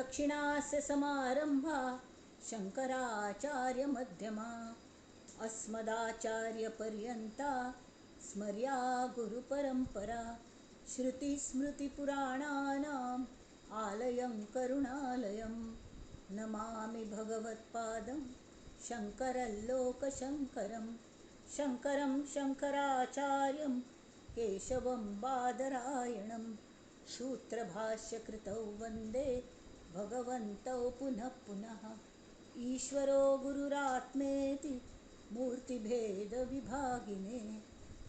दक्षिणास्य समारंभा शंकराचार्य मध्यमा अस्मदाचार्य पर्यंता स्मर्या गुरुपरंपरा श्रुतिस्मृतिपुराणानाम् आलयं करुणालयं नमामि भगवत्पादं शंकरलोकशंकरं शंकरं शंकराचार्यं केशवं बादरायणं सूत्रभाष्यकृतौ वंदे भगवन्तौ पुनः पुनः। ईश्वरो गुरुरात्मेति मूर्तिभेदविभागिने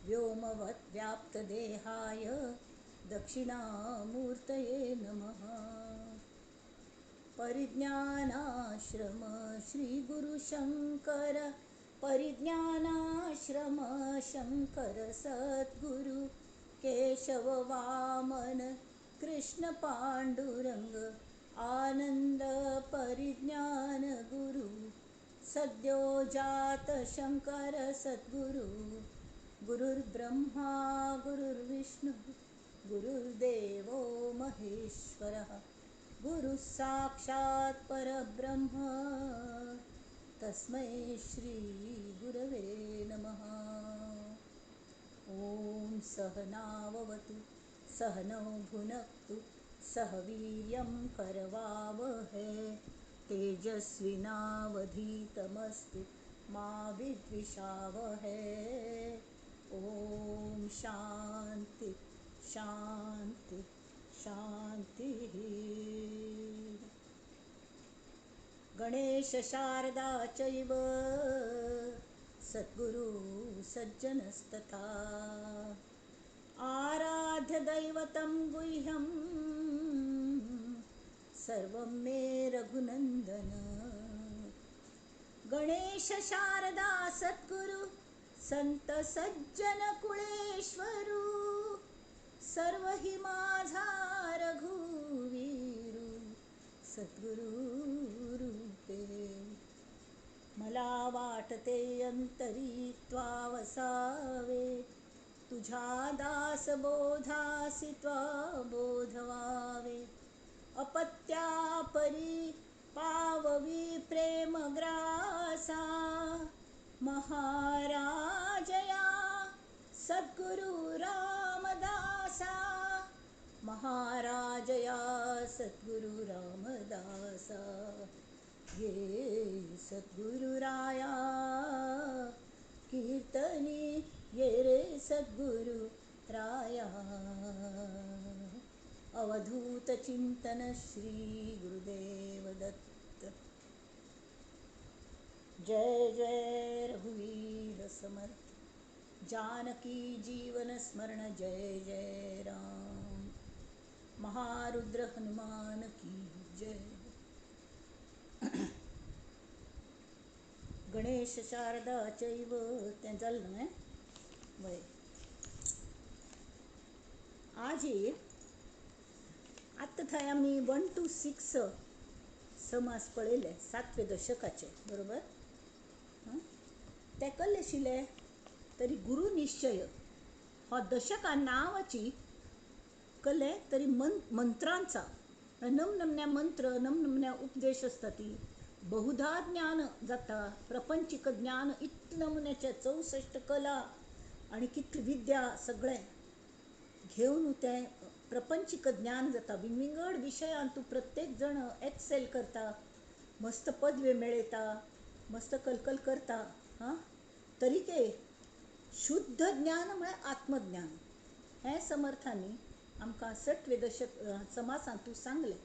व्योमवत् व्याप्तदेहाय दक्षिणामूर्तये नमः। परिज्ञानाश्रम श्री गुरुशंकर परिज्ञानाश्रम शंकर सद्गुरु केशव वामन कृष्ण पांडुरंग आनंद परिज्ञान गुरु सद्यो जात शंकर सद्गुरु। गुरुर्ब्रह्मा गुरुर्विष्णु गुरुर्देवो महेश्वरः गुरुः साक्षात् परब्रह्म तस्मै श्री गुरवे नमः। ॐ सहनाववतु सहनौ भुनक्तु सह वीर्यं करवावहै तेजस्विनावधीतमस्तु मा विद्विषावहै। ॐ शांति शांति शांतिः। गणेश शारदा चैव सद्गुरु सज्जनस्तथा आराध्य दैवतं गुह्यं सर्वं मे रघुनंदन। गणेश शारदा सद्गुरु संत सज्जन कुळेश्वरू सर्व हि माझा रघुवीरू सद्गुरु रूपे। मला वाटते अंतरी त्वा वसावे तुझ्या दास बोधासी त्वा बोधवावे। अपत्या परी पाववी प्रेमग्रासा महाराजया सद्गुरु रामदासा महाराजया सद्गुरु रामदासा। ये सद्गुरुराया कीर्तनी ये रे सद्गुरु राया। अवधूत चिंतन श्री गुरुदेव दत्त। जय जय रघुवीर समर्थ। जानकी जीवन स्मरण जय जय राम। महारुद्र हनुमान की जय। गणेश शारदा चैव तें जालें न्हय बरें। आज आत्तां थंय आमी 1 to 6 समास पळयले सातवे दशकाचे, बरोबर? ते कल्ले आशिल्ले तरी गुरु निश्चय हो दशका नांवाची कले तरी मंत्रांचा नमनमन्या मंत्र नमनमन्या उपदेश आसता ती बहुधा ज्ञान जाता प्रपंचीक ज्ञान इतले नमुन्याचे 64 कला आनी कितली विद्या सगळें घेवन तें प्रपंचीक ज्ञान जाता। विंगविंगड विशयांत तूं प्रत्येक जण एक्सेल करता, मस्त पदवी मेळयता, मस्त कलकल करता। हां, तरीके शुद्ध ज्ञान म्हळ्यार आत्मज्ञान हें समर्थांनी आमकां सटवे दशक समासांत तूं सांगलें।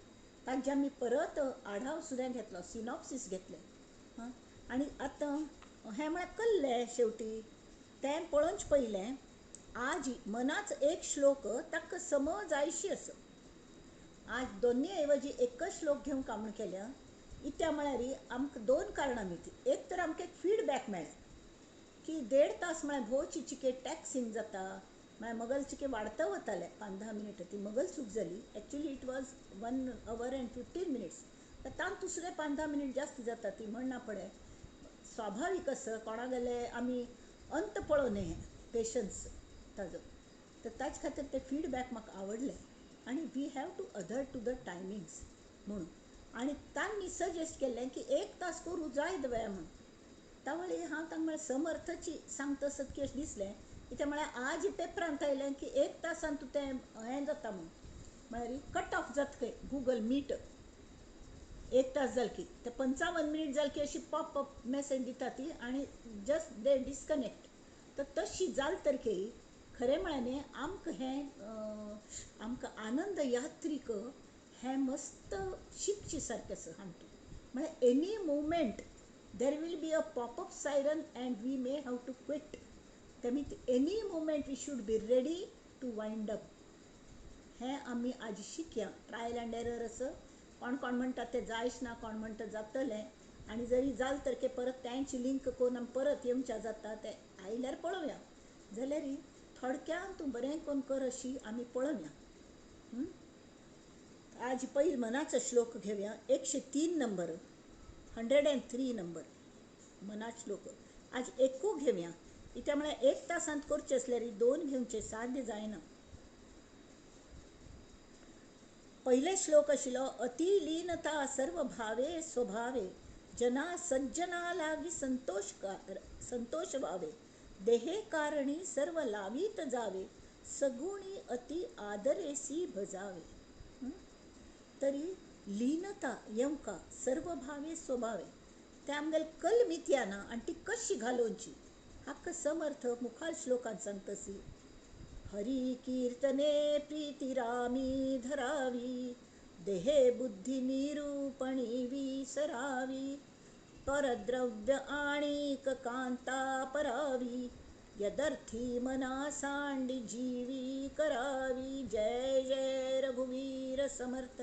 ताजे आमी परत आढाव सुद्दां घेतलो, सिनॉप्सीस घेतलें। हां, आनी आतां हें म्हळ्यार कल्लें शेवटी तें पळोवंच पयलें आज मनाच एक श्लोक ताका समज आयशी आसा। आज दोन्ही ऐवजी एकच श्लोक घेवंक आमी केल्या इत्या म्हळ्यार आमकां दोन कारणां मेळटी। एक तर आमकां एक फिडबॅक मेळ्ळें की 1.5 तास म्हळ्यार भोव चिके टॅक्सींग जाता, म्हळ्यार मगल चिके वाडता वताले 5-10 मिनटां, ती मगल चूक जाली। Actually it was 1 hour and 15 minutes, तर तांतूं सुद्दां 5-10 मिनट जास्त जाता ती म्हणना पडे स्वाभावीक आसा कोणा गेले आमी अंत पळोवं न्हय पेशन्स ताजो, तर ताजे खातीर ते फिडबॅक म्हाका आवडले आनी we have to adhere to the timings म्हणून। आनी तांणी सजेस्ट केल्लें की 1 तास करूं जायत वेळ म्हूण. तावळी हांव तांकां म्हळें समर्थची सांगता आसत की अशें दिसलें. कित्याक म्हळ्यार आज पेपरांत आयलें की 1 तासान तूं तें हें जाता म्हूण, म्हळ्यार कट ऑफ जाता खंय गुगल मीट 1 तास जाल की ते 55 मिनीट जाल की अशी पॉप अप मॅसेज दिता ती आनी जस्ट they disconnect. तर तशी जाल तर की खरें म्हळ्यार न्ही आमकां हें आमकां आनंद यात्रीक हें मस्त शिकचे सारकें आसा हातूंत. म्हळ्यार any moment there will be a pop-up siren and we may have to quit. That means any moment we should be ready to wind up. हें आमी आज शिकया. ट्रायल अँड एरर आसा. कोण कोण म्हणटा तें जायच ना, कोण म्हणटा जातलें, आनी जरी जाल तर की परत तेंच लिंक करून आमी परत येवच्या जाता तें आयल्यार पळोवया, जाल्यार थोडक्यान तूं बरें करून कर अशी आमी पळोवया. आज पयलीं मनाचो श्लोक घेवया. 103 नंबर, 103 नंबर मनाचो श्लोक आज एकू घेवया. कित्याक म्हळ्यार 1 तासांत करचें आसल्यार 2 घेवचें साध्य जायना. पयले श्लोक आशिल्लो अतिलीनता सर्व भावे स्वभावे जना सज्जना लागी संतोष संतोष व्हावे देहे कारणी सर्व लावीत जावे सगुणी अति आदरेसी भजावे. तरी लीनता येवका सर्व भावे स्वभावे ते आमगेले कल मिथ्या ना आनी ती कशी घालोवची हाका समर्थ मुखार श्लोकान सांगतसी. हरी कीर्तने प्रीती रामी धरावी देहे बुद्धी निरूपणी विसरावी परद्रव्य आणीक कांता परावी यदर्थी मना सांडी जीवी करावी जय जय रघुवीर समर्थ.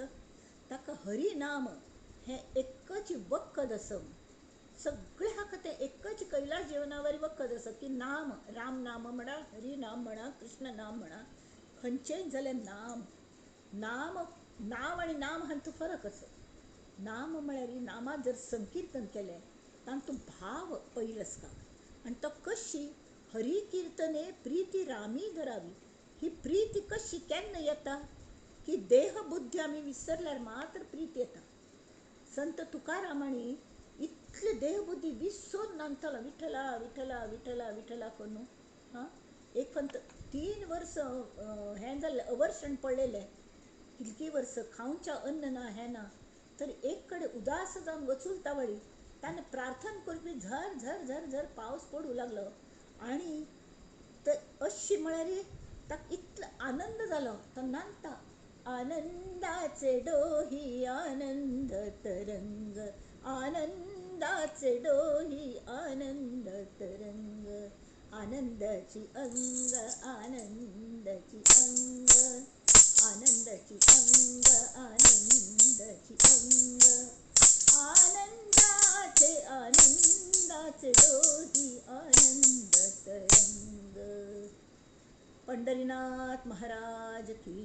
ताका हरिनाम हें एकच वखद आसा. सगळे हाका तें एकच कैलास जेवणावरी वखद आसा की नाम, राम नाम म्हणा, हरिनाम म्हणा, कृष्ण नाम म्हणा, खंयचेंय जाल्यार नाम नाम नाम आनी नाम हांचो फरक आसा. नाम म्हळ्यार नामांत जर संकिर्तन केलें तातूंत भाव पयलो आसता आनी तो कशी हरी किर्तने प्रिती रामी धरावी. ही प्रिती कशी केन्ना येता की देह बुद्धी आमी विसरल्यार मात्र प्रीत येता. संत तुकारामांनी इतले देहबुद्धी विसरून नांदतालो विठला विठला विठला विठला करून. हां, एक फक्त 3 वर्स हें जाल्लें अवर्षण पडलेलें, कितलीं वर्स खावच्या अन्न ना हें ना, तर एक कडेन उदास जावन वचूल तावळी ताणें प्रार्थना करपी झर झर झर झर पावस पडूं लागलो आनी अशी म्हळ्यार ताका इतलो आनंद जालो तो नांदता आनंदाचे डोही आनंद तरंग आनंदाचे डोही आनंद तरंग आनंदाची अंग आनंदाची अंग आनंदाची अंग आनंदाची अंग आनंदाचे आनंदाचे डोही आनंद तरंग. पंढरीनाथ महाराज की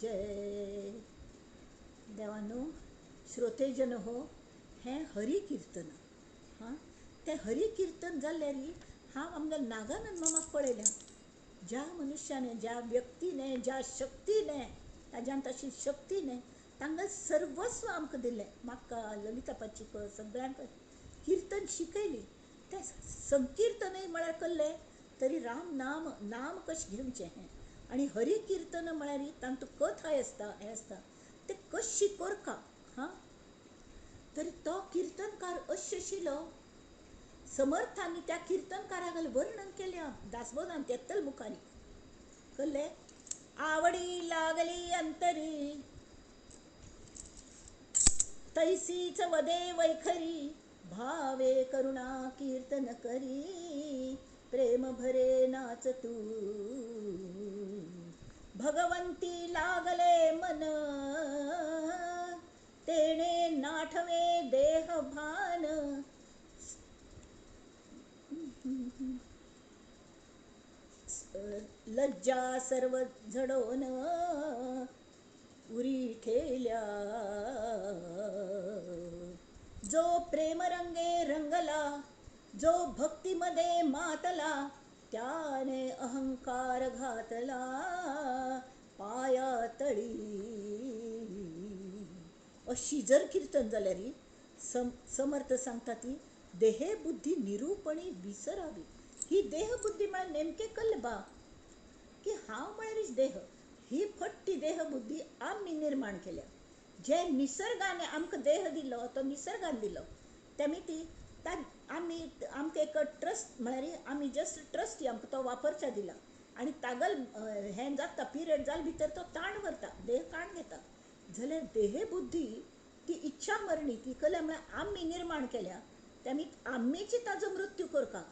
जय. देवानो, श्रोतेजन हो, हें हरिकिर्तन. हां, तें हरिकिर्तन जाल्यार हांव आमगे नागानंद मामाक पळयल्या. ज्या मनुष्याने, ज्या व्यक्तीने, ज्या शक्तीने, ताज्यान तशी शक्तीने तांकां सर्वस्व आमकां दिलें. म्हाका ललितापाचीक सगळ्यांक किर्तन शिकयली. तें संकिर्तनय म्हळ्यार कल्लें तरी राम नाम नाम कशें घेवचें हें आनी हरिकिर्तन म्हळ्यार तांतूं कथाय आसता हें आसता तें कशी करका. हां, तरी तो किर्तनकार अशें आशिल्लो. समर्थांनी त्या किर्तनकाराक वर्णन केल्या दासबोधान येतल मुखारी कळ्ळें. आवडी लागली अंतरी तैसीच वदे वैखरी भावे करुणा कीर्तन करी प्रेम भरे नाच तू भगवंती लागले मन तेणे नाठवे देह भान. लज्जा सर्व झडोन उरी ठेल्या जो प्रेमरंगे रंगला जो भक्तीमध्ये मातला त्याने अहंकार घातला पाया तळी. अशी जर किर्तन जाल्यार समर्थ सांगता ती देहबुद्धी निरूपणी विसरावी. ही देहबुद्धी म्हळ्यार नेमकें कल्लें बा की हांव म्हळ्यारच देह. ही फट्टी देहबुद्धी आमी निर्माण केल्या. जे निसर्गान आमकां देह दिलो तो निसर्गान दिलो, तेमी ती आमी आमकां एक ट्रस्ट म्हळ्यार आमी जस्ट ट्रस्ट आमकां तो वापरच्या दिला आनी तागल हें जाता पिरियड जाल भितर तो ताण व्हरता, देह काण घेता. जाल्यार देहबुद्धी ती इच्छा मरणी ती कला म्हळ्यार आमी निर्माण केल्या, तेमी आमीची ताजो मृत्यू करता.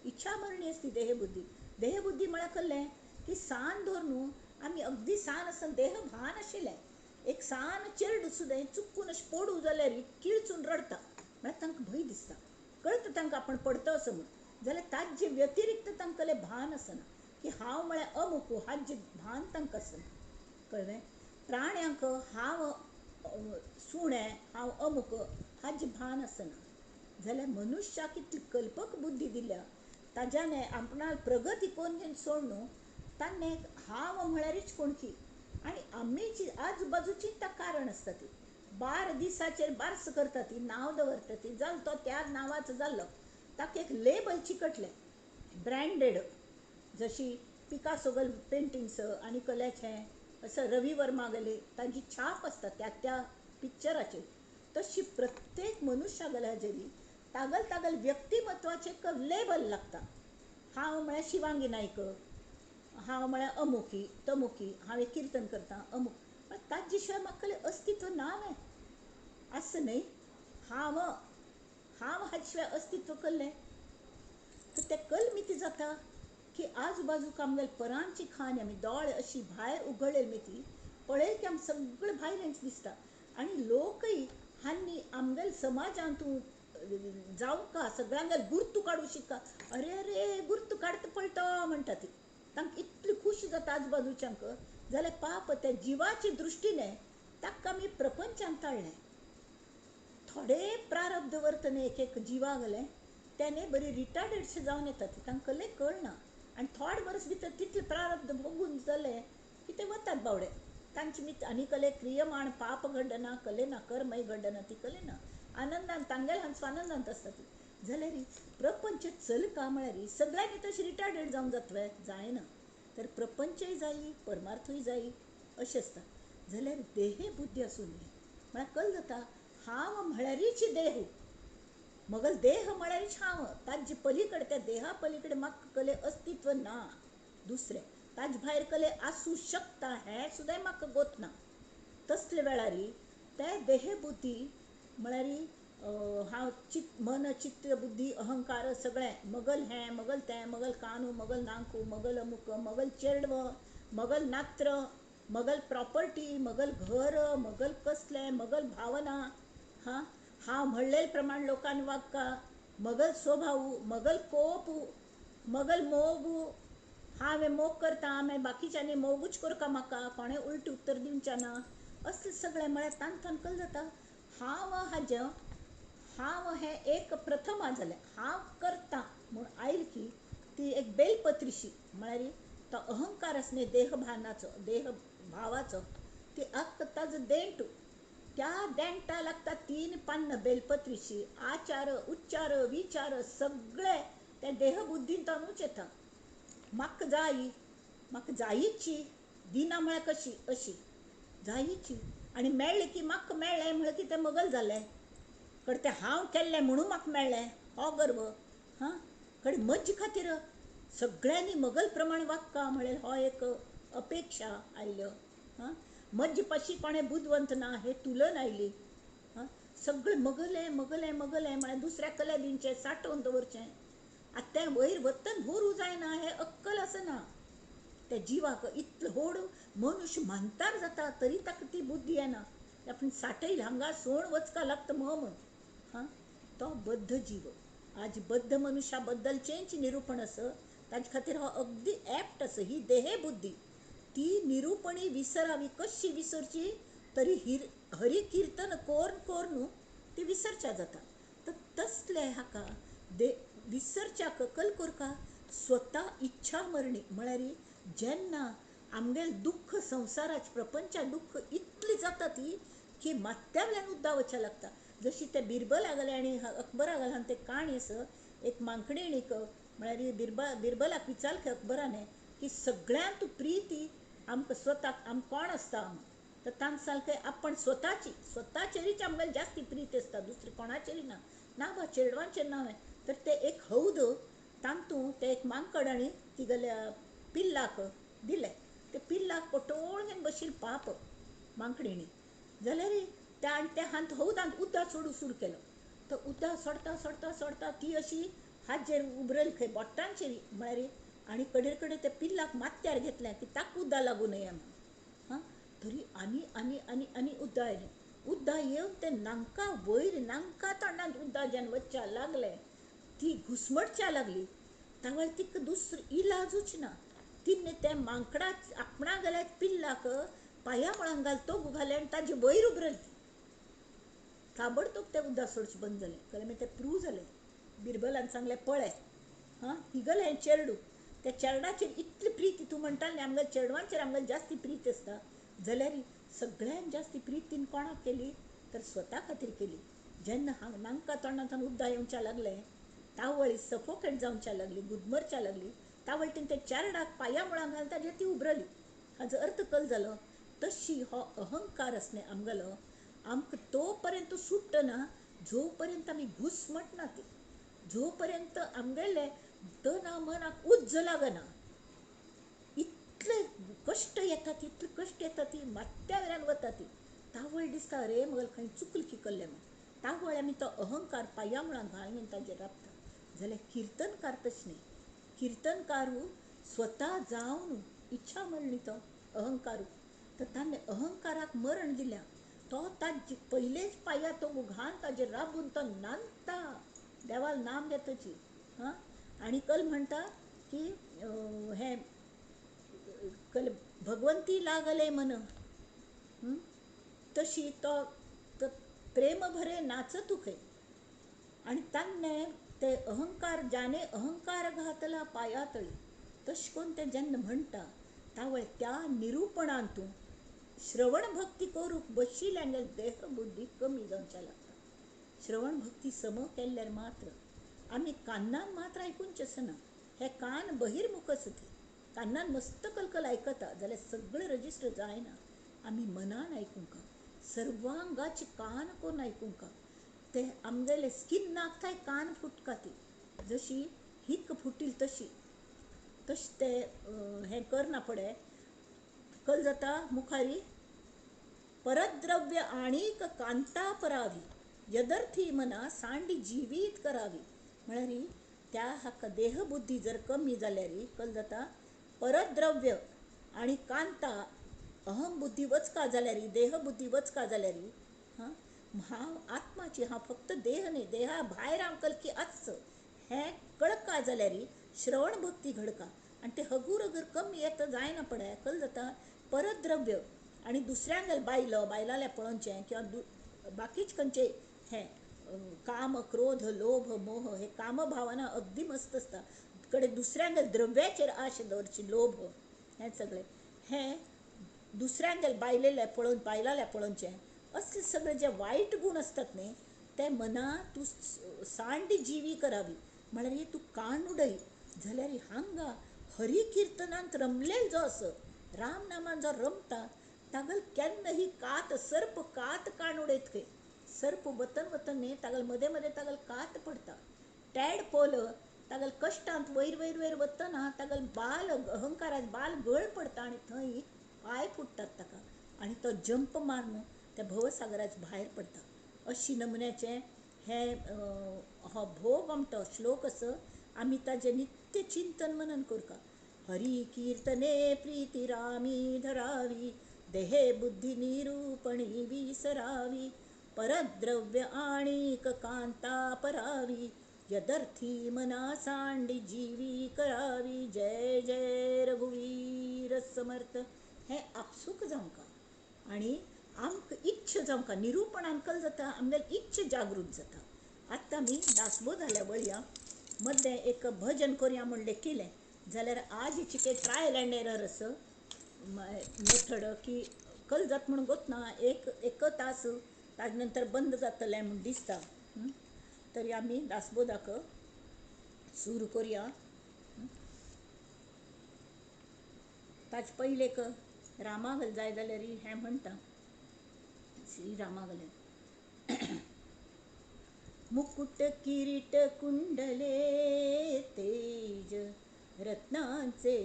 इच्छा मरणी आसती देहबुद्धी. देहबुद्धी म्हळ्यार कल्लें की सान धर न्हू आमी अगदी सान आसतना देह भान आशिल्लें, एक सान चेरडू सुद्दां चुकून अशें पडू जाल्यार किळचून रडटा, म्हळ्यार तांकां भंय दिसता, कळटा तांकां आपण पडटा असो म्हूण. जाल्यार ताजे व्यतिरिक्त तांकां भान आसना की हांव म्हळ्यार अमुक, हाजें भान तांकां आसना. कळ्ळें? प्राण्यांक हांव सुणें, हांव अमुक हाजें भान आसना. जाल्यार मनुष्याक इतली कल्पक बुद्धी दिल्या ताज्याने आपणाक प्रगती करून घेवन सोडून ताणें हांव म्हळ्यारच कोणकी आनी आमीची आजूबाजूची ताका कारण आसता. ती 12 दिसाचेर बार्स करता, ती नांव दवरता, ती जालो तो त्या नांवाचो जाल्लो, ताका एक लेबल चिकटलें ब्रँडेड, जशी पिकासोगल पेंटिंग्स आनी कल्याचें असं रवी वर्मा गेले तांची छाप आसता त्या त्या पिक्चराचेर, तशी प्रत्येक मनुष्या गेल्याचेर तागल तागल व्यक्तिमत्वाचें एक लेबल लागता. हांव म्हळ्यार शिवांगी नायक, हांव म्हळ्यार अमुकी तमुकी, हांव एक किर्तन करता अमुक, ताजे शिवाय म्हाका अस्तित्व ना न्हय आसता न्हय. हांव हांव हाजे शिवाय अस्तित्व कल्लें तर तें कलमिती जाता की आजूबाजूक आमगेले परांची खाण आमी दोळे अशी भायर उगडलेली मिती पळयल की आमकां सगळें भायलेंच दिसता. आनी लोकय हांणी आमगेले समाजांत जावंका सगळ्यांगेल गुर्तू काडूं शिका, अरे अरे गुर्तू काडटा पळटा म्हणटा ती, तांकां इतली खुशी जाता आजूबाजूच्यांक. जाल्यार पाप त्या जिवाचे दृश्टीने ताका आमी प्रपंचांत ताळ्ळें. थोडे प्रारब्ध वर्तने एक एक जिवा गेलें तेणे बरी रिटार्डेडशें जावन येता, तांकां कसलें कळना आनी थोडे वर्स भितर तितले प्रारब्ध भोगून जाले की ते वतात बावडे. तांची मित आनी कले क्रियमाण पाप घडना कले ना कर्मय घडना ती कले ना आनंदान तांगेल हांचो आनंदांत आसता ती. जाल्यार प्रपंच चलका म्हळ्यार सगळ्यांनी तशें रिटार्डेड जावन जातले जायना, तर प्रपंचय जायी परमार्थूय जायी अशें आसता. जाल्यार देहे बुद्धी आसूं न्हय म्हळ्यार कल जाता हांव म्हळ्यारीच देह, मगल देह म्हळ्यारीच हांव, ताजे पलीकडे त्या देहा पलीकडे म्हाका कले अस्तित्व ना, दुसरें ताजे भायर कले आसूं शकता हें सुद्दां म्हाका गोत ना. तसले वेळार ते देहबुद्धी म्हळ्यार हांव चित्त मन चित्त बुद्धी अहंकार सगळें मगल हें मगल तें मगल कानू मगल नांकू मगल अमुक मगल चेडव मगल नात्र मगल प्रॉपर्टी मगल घर मगल कसलें मगल भावना, हां हांव म्हणलेले प्रमाण लोकांनी वागका, मगल स्वभाव मगल कोप मगल मोग, हांवें मोग करता मागीर बाकीच्यांनी मोगूच करका म्हाका कोणें उलट उत्तर दिवचें ना, असलें सगळें म्हळ्यार तांकां कल जाता हांव हाजें हांव हें एक प्रथमा जालें, हांव करता म्हूण आयल की ती एक बेलपत्रीशी म्हळ्यार तो अहंकार आसा न्हय देहभानाचो देह भावाचो ती आख्ख ताजो देंट, त्या देंटा लागता 3 पान्नां बेलपत्रीशी, आचार उच्चार विचार सगळे त्या देहबुद्धींतूच येता. म्हाका जायी म्हाका जायीची दिना म्हळ्यार कशी अशी जायीची आनी मेळ्ळें की म्हाका मेळ्ळें म्हळ्यार की तें मगल जालें, कडेन तें हांव केल्लें म्हणून म्हाका मेळ्ळें हो गर्व, हां कडेन म्हजे खातीर सगळ्यांनी मगल प्रमाण वागका म्हळ्यार हो एक अपेक्षा आयल्यो, हां म्हजे पाशी कोणें बुदवंत ना हे तुलन आयली, हां सगळें मगलें मगलें मगलें म्हळ्यार दुसऱ्या कल्या दिवचें साठोवन दवरचें. आतां तें वयर वतन भोरू जायना हें अक्कल आसना त्या जिवाक, इतलो व्हड मनुष्य म्हानतार जाता तरी ताका ती बुद्धी येना, आपण साठयल हांगा सोण वचका लागता म्हूण, हां तो बद्ध जीव. आज बद्ध मनुष्या बद्दलचेंच निरूपण आसा, ताजे खातीर हो अगदी एप्ट आसा. ही देहे बुद्धी ती निरूपणी विसरावी, कशी विसरची तरी हरी किर्तन कोर्न कोर्न ती विसरच्या जाता. तर तसले हाका दे विसरच्या कल कोरका स्वता इच्छा मरणी म्हळ्यार जेन्ना आमगेल दुख्ख संवसाराच प्रपंचा दुख्ख इतली जाता ती की माथ्या वयल्यान उद्दा वचपाक लागता. जशी ते बिरबला गेले आनी अकबरा गेले ते काणी आसा एक मांकडिणीक म्हळ्यार बिरबलाक विचारलें अकबराने की सगळ्यांत प्रिती आमकां स्वताक आमकां कोण आसता तर तांकां सारकें आपण स्वताची स्वताचेरीच आमकां जास्ती प्रीत आसता, दुसरी कोणाचेरी ना. ना बा चेडवांचेर ना तर ते एक हौद तांतू ते एक मांकड आनी तिगेल्या पिल्लाक दिलें. ते पिल्लाक पटोळ घेवन बशील पाप मांकडिणी जाल्यार त्या आनी त्या हांत हौदांत उदक सोडूंक सुरू केलो. तर उदक सोडता सोडता सोडता ती अशी हात जेर उबरली खंय बोटांचेर म्हळ्यार आनी कडेर कडेन त्या पिल्लाक माथ्यार घेतलें की ताका उदक लागूं नये म्हणून. हां तरी आनी आनी आनी आनी उदक आयलें. उदक येवन ते नांका वयर नांका तोंडांत उदक जेन्ना वचपाक लागलें ती घुसमटच्या लागली. तावळ तिका दुसरो इलाजूच ना. तिणे त्या मांकडा आपणा गेल्या पिल्लाक पांया मुळांक घाल तो घालें आनी ताजे वयर उबरली. ताबडतोब तें उदक सोडचें बंद जालें. कळ्ळें मागीर तें प्रूव जालें. बिरबलान सांगलें पळय हां हिगेलें हें चेडूं त्या चेरडाचेर इतली प्रीती तूं म्हणटालें न्ही आमगेल्या चेडवांचेर आमगेली जास्ती प्रीत आसता जाल्यार सगळ्यांत जास्ती प्रीत तिणें कोणाक केली तर स्वता खातीर केली. जेन्ना हांव नांका तोंडांतल्यान उदक येवच्या लागलें तावळ सफोकेट जावच्या लागली, गुदमरच्या लागली. तावळ तिणें त्या चेरडाक पांया मुळांक घालून ताजेर ती उबरली. हाजो अर्थ कल जालो तशी हो अहंकार आसलें आमगेलो आमकां तो पर्यंत सुटना जो पर्यंत आमी घुसमटना ती, जो पर्यंत आमगेले तना मनाक उज्ज लागना. इतले कश्ट येता ती, इतले कश्ट येता ती माथ्या वयल्यान वता ती. तावळ दिसता अरे मगेल खंय चुकली की कल्लें म्हूण. तावळ आमी तो अहंकार पांया मुळांक घालून ताजेर राबता. जाल्यार किर्तनकार तशें न्ही. किर्तनकारू स्वता जावन इच्छा मरणी तो अहंकारू तर ताणें अहंकाराक मरण दिल्या. तो ताजे पयलेच पांया तो घालून ताजेर राबून तो नांदता देवाल नाम घेतची. हां आनी कल म्हणटा की हें कल भगवंती लागले मन तशी तो प्रेम भरे नाचतू खंय. आनी ताणें ते अहंकार जाने अहंकार घातला पांया तळी तशें करून ते जेन्ना म्हणटा तावळ त्या निरुपणांतू श्रवण भक्ती करूंक बशिल्ल्यान देह बुद्धी कमी जावच्या लागता. श्रवण भक्ती सम केल्ल्यार मात्र आमी कान्नान मात्र आयकूंच आसना. हे कान बहिर्मुख आसा ते कान्नान मस्त कलकल आयकता जाल्यार सगळें रजिस्टर जायना. आमी मनान आयकूंक सर्वांगाचे कान करून आयकूंक ते आमगेले स्किनाक थंय कान फुटका ती जशी हिक फुटील तशी तशें ते हें करना फुडें कल जाता मुखारी परद्रव्य आणीक कांता परावी यदर्थी मना सांडी जिवीत करावी. म्हळ्यार त्या हाका देहबुद्धी जर कमी जाल्यार कल जाता परद्रव्य आनी कांता अहम बुद्धी वचका जाल्यार देहबुद्धी वचका जाल्यार हां हांव आत्माची हांव फक्त देह न्ही देहा भायर हांव कलकी आसच हें कळका जाल्यार श्रवण भक्ती घडका. आनी ते हगूर हगूर कमी येता जायना पळय कल जाता परद्रव्य आनी दुसऱ्यांगेल बायलो बायलांले पळोवचें किंवा बाकीच खंयचे हें काम क्रोध लोभ मोह हे काम भावना अगदी मस्त आसता कडेन दुसऱ्यांगेल द्रव्याचेर आश दवरची लोभ हें सगळें हें दुसऱ्यांगेल बायलेले पळोवन बायलांले पळोवचें असले सगळे जे वायट गूण आसतात न्ही ते मना तूं सांड जिवी करावी. म्हळ्यार तूं कान उडय जाल्यार हांगा हरी किर्तनांत रमलेलो जो आसा राम नामान जो रमता तागेल केन्ना ही कात सर्प कात काण उडयत खंय. सर्प वतन वतन न्ही तागेल मदें मदें तागेल कात पडटा. टॅड पोल तागेल कश्टांत वयर वयर वयर वतना तागेल बाल अहंकारात बाल गळ पडटा आनी थंय पांय फुट्टात ताका आनी तो जंप मारून त्या भवसागराच्या भायर पडटा. अशी नमुन्याचें हें हो भोग अमटो श्लोक आसा. आमी ताजें नित्य चिंतन मनन करता. हरी कीर्तने प्रीती रामी धरावी देहे बुद्धी निरूपणी विसरावी परद्रव्य आणीक कांता परावी यदर्थी मना सांडी जीवी करावी. जय जय रघुवीर समर्थ. हें आपसूक जावंका आनी आमकां इच्छा जावंका निरूपणान कल जाता आमगेली इच्छा जागृत जाता. आतां आमी दासबोध जाल्या वळया मदें एक भजन करया म्हणलें केलें जाल्यार आज चिके ट्रायल एंड एरर आसा मेथड की कल जात म्हूण गोत ना, एक एक तास ताजे नंतर बंद जातलें म्हूण दिसता. तरी आमी दासबोधाक सुरू करुया. ताजे पयलेक रामागल जाय जाल्यार हें म्हणटा, श्री रामागले. मुकुट किरीट कुंडले तेज रत्नांचे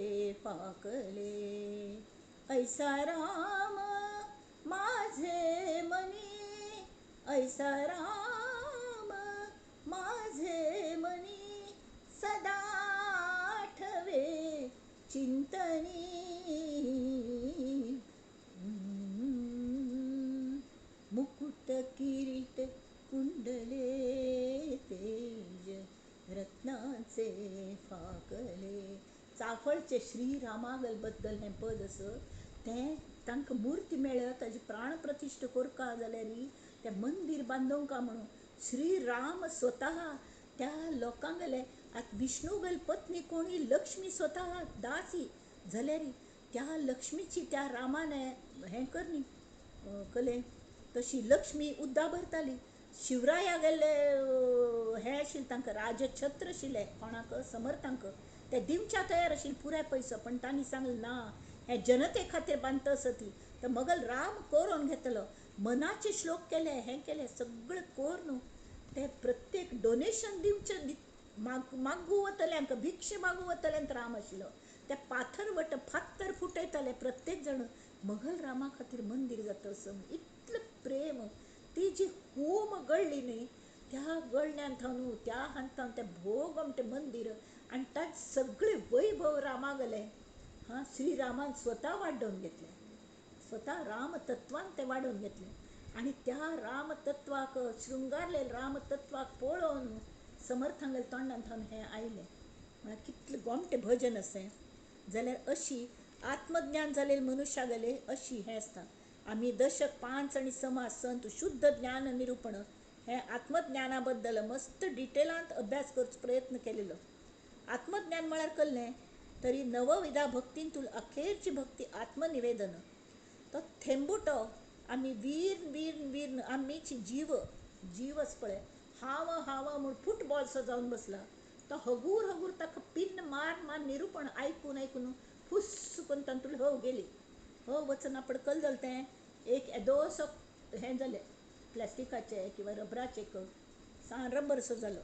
फाकले, ऐसा राम माझे मनी, ऐसा राम माझे मनी, सदा आठवे चिंतनी. मुकुट किरीट कुंडले तेज रत्नाचे फाकले. चाफळचे श्री रामागल बद्दल हें पद आसा. तें तांकां मूर्ती मेळ्ळ्या ताजी प्राण प्रतिश्ठा करका जाल्यार तें मंदीर बांदोवंका म्हणून श्री राम स्वता त्या लोकांक गेले. आतां विष्णुगल पत्नी कोणी लक्ष्मी स्वता दासी जाल्यार त्या लक्ष्मीची त्या रामान हें करनी कले. तशी लक्ष्मी उद्दा भरताली. शिवराया गेल्ले हें आशिल्लें तांकां राजछत्र आशिल्लें कोणाक, समर्थांक. ते दिवच्या तयार आशिल्ले पुराय पयसो, पण तांणी सांगलें ना, हें जनते खातीर बांदता आसा ती. तर मगल राम कोरोन घेतलो, मनाचे श्लोक केले, हें केलें सगळें कोरून ते प्रत्येक डोनेशन दिवचें मागू वतल्यांक, भिक्षे मागू वतल्यांक राम आशिल्लो. ते पाथर वट फातर फुटयताले प्रत्येक जाण मगल रामा खातीर मंदीर जाता असो इतलें प्रेम. ती जी होम गळ्ळी न्ही, त्या गळण्यान थावन त्या हांतान तें भोग आमचें मंदीर आनी तांत सगळें वैभव रामा गेलें. हां, श्रीरामान स्वता वाडोवन घेतलें, स्वता रामतत्वान तें वाडोवन घेतलें. आनी त्या रामतत्वाक शृंगारले रामतत्वाक पळोवन समर्थांगेल्या तोंडान थावन हें आयलें. म्हळ्यार कितलें गोमटें भजन आसा. जाल्यार अशी आत्मज्ञान जालेले मनुष्या गेले अशी हें आसता. आमी दशक 5 आनी समास संत शुद्ध ज्ञान निरूपण हें आत्मज्ञाना बद्दल मस्त डिटेलांत अभ्यास करचो प्रयत्न केलेलो. आत्मज्ञान म्हळ्यार कसलें तरी नवविधा भक्तींतूल अखेरची भक्ती आत्मनिवेदन. तो थेंबुटो आमी वीर वीर वीर आमीची जीव जीव आसा पळय, हांव हांव म्हूण फुटबॉलसो जावन बसला. तो हगूर हगूर ताका पिन्न मार मार निरूपण आयकून आयकून फुस्स करून तातूंत हव गेली. हव वचना पडकल जालें तें एक येदोसो हें जालें प्लास्टिकाचें किंवा रबराचें सान रबरसो जालो.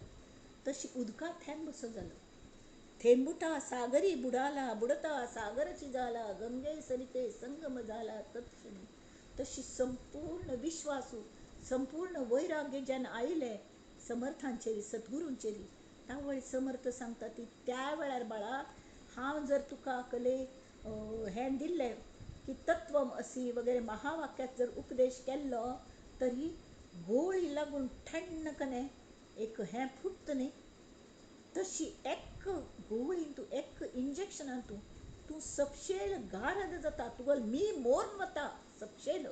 तशी उदका थेंबसो जालो. थेंबुटा सागरी बुडाला, बुडता सागरची जाला, गंगे सरिते संगम जाला तत्क्षणी. तशी संपूर्ण विश्वासू संपूर्ण वैराग्य जेन्ना आयलें समर्थांचेर सद्गुरूंचेर, त्या वेळार समर्थ सांगता ती त्या वेळार बाळा हांव जर तुका कले हें दिल्लें की तत्वम असी वगैरे महावाक्यात जर उपदेश केल्लो तरी गोळी लागून ठण्ण कने एक हें फुटत न्ही, तशी एक गोळीन तूं एक इंजेक्शनान तूं तूं सपशेल गारद जाता, तुगेलो मी मोर्न वता सपशेल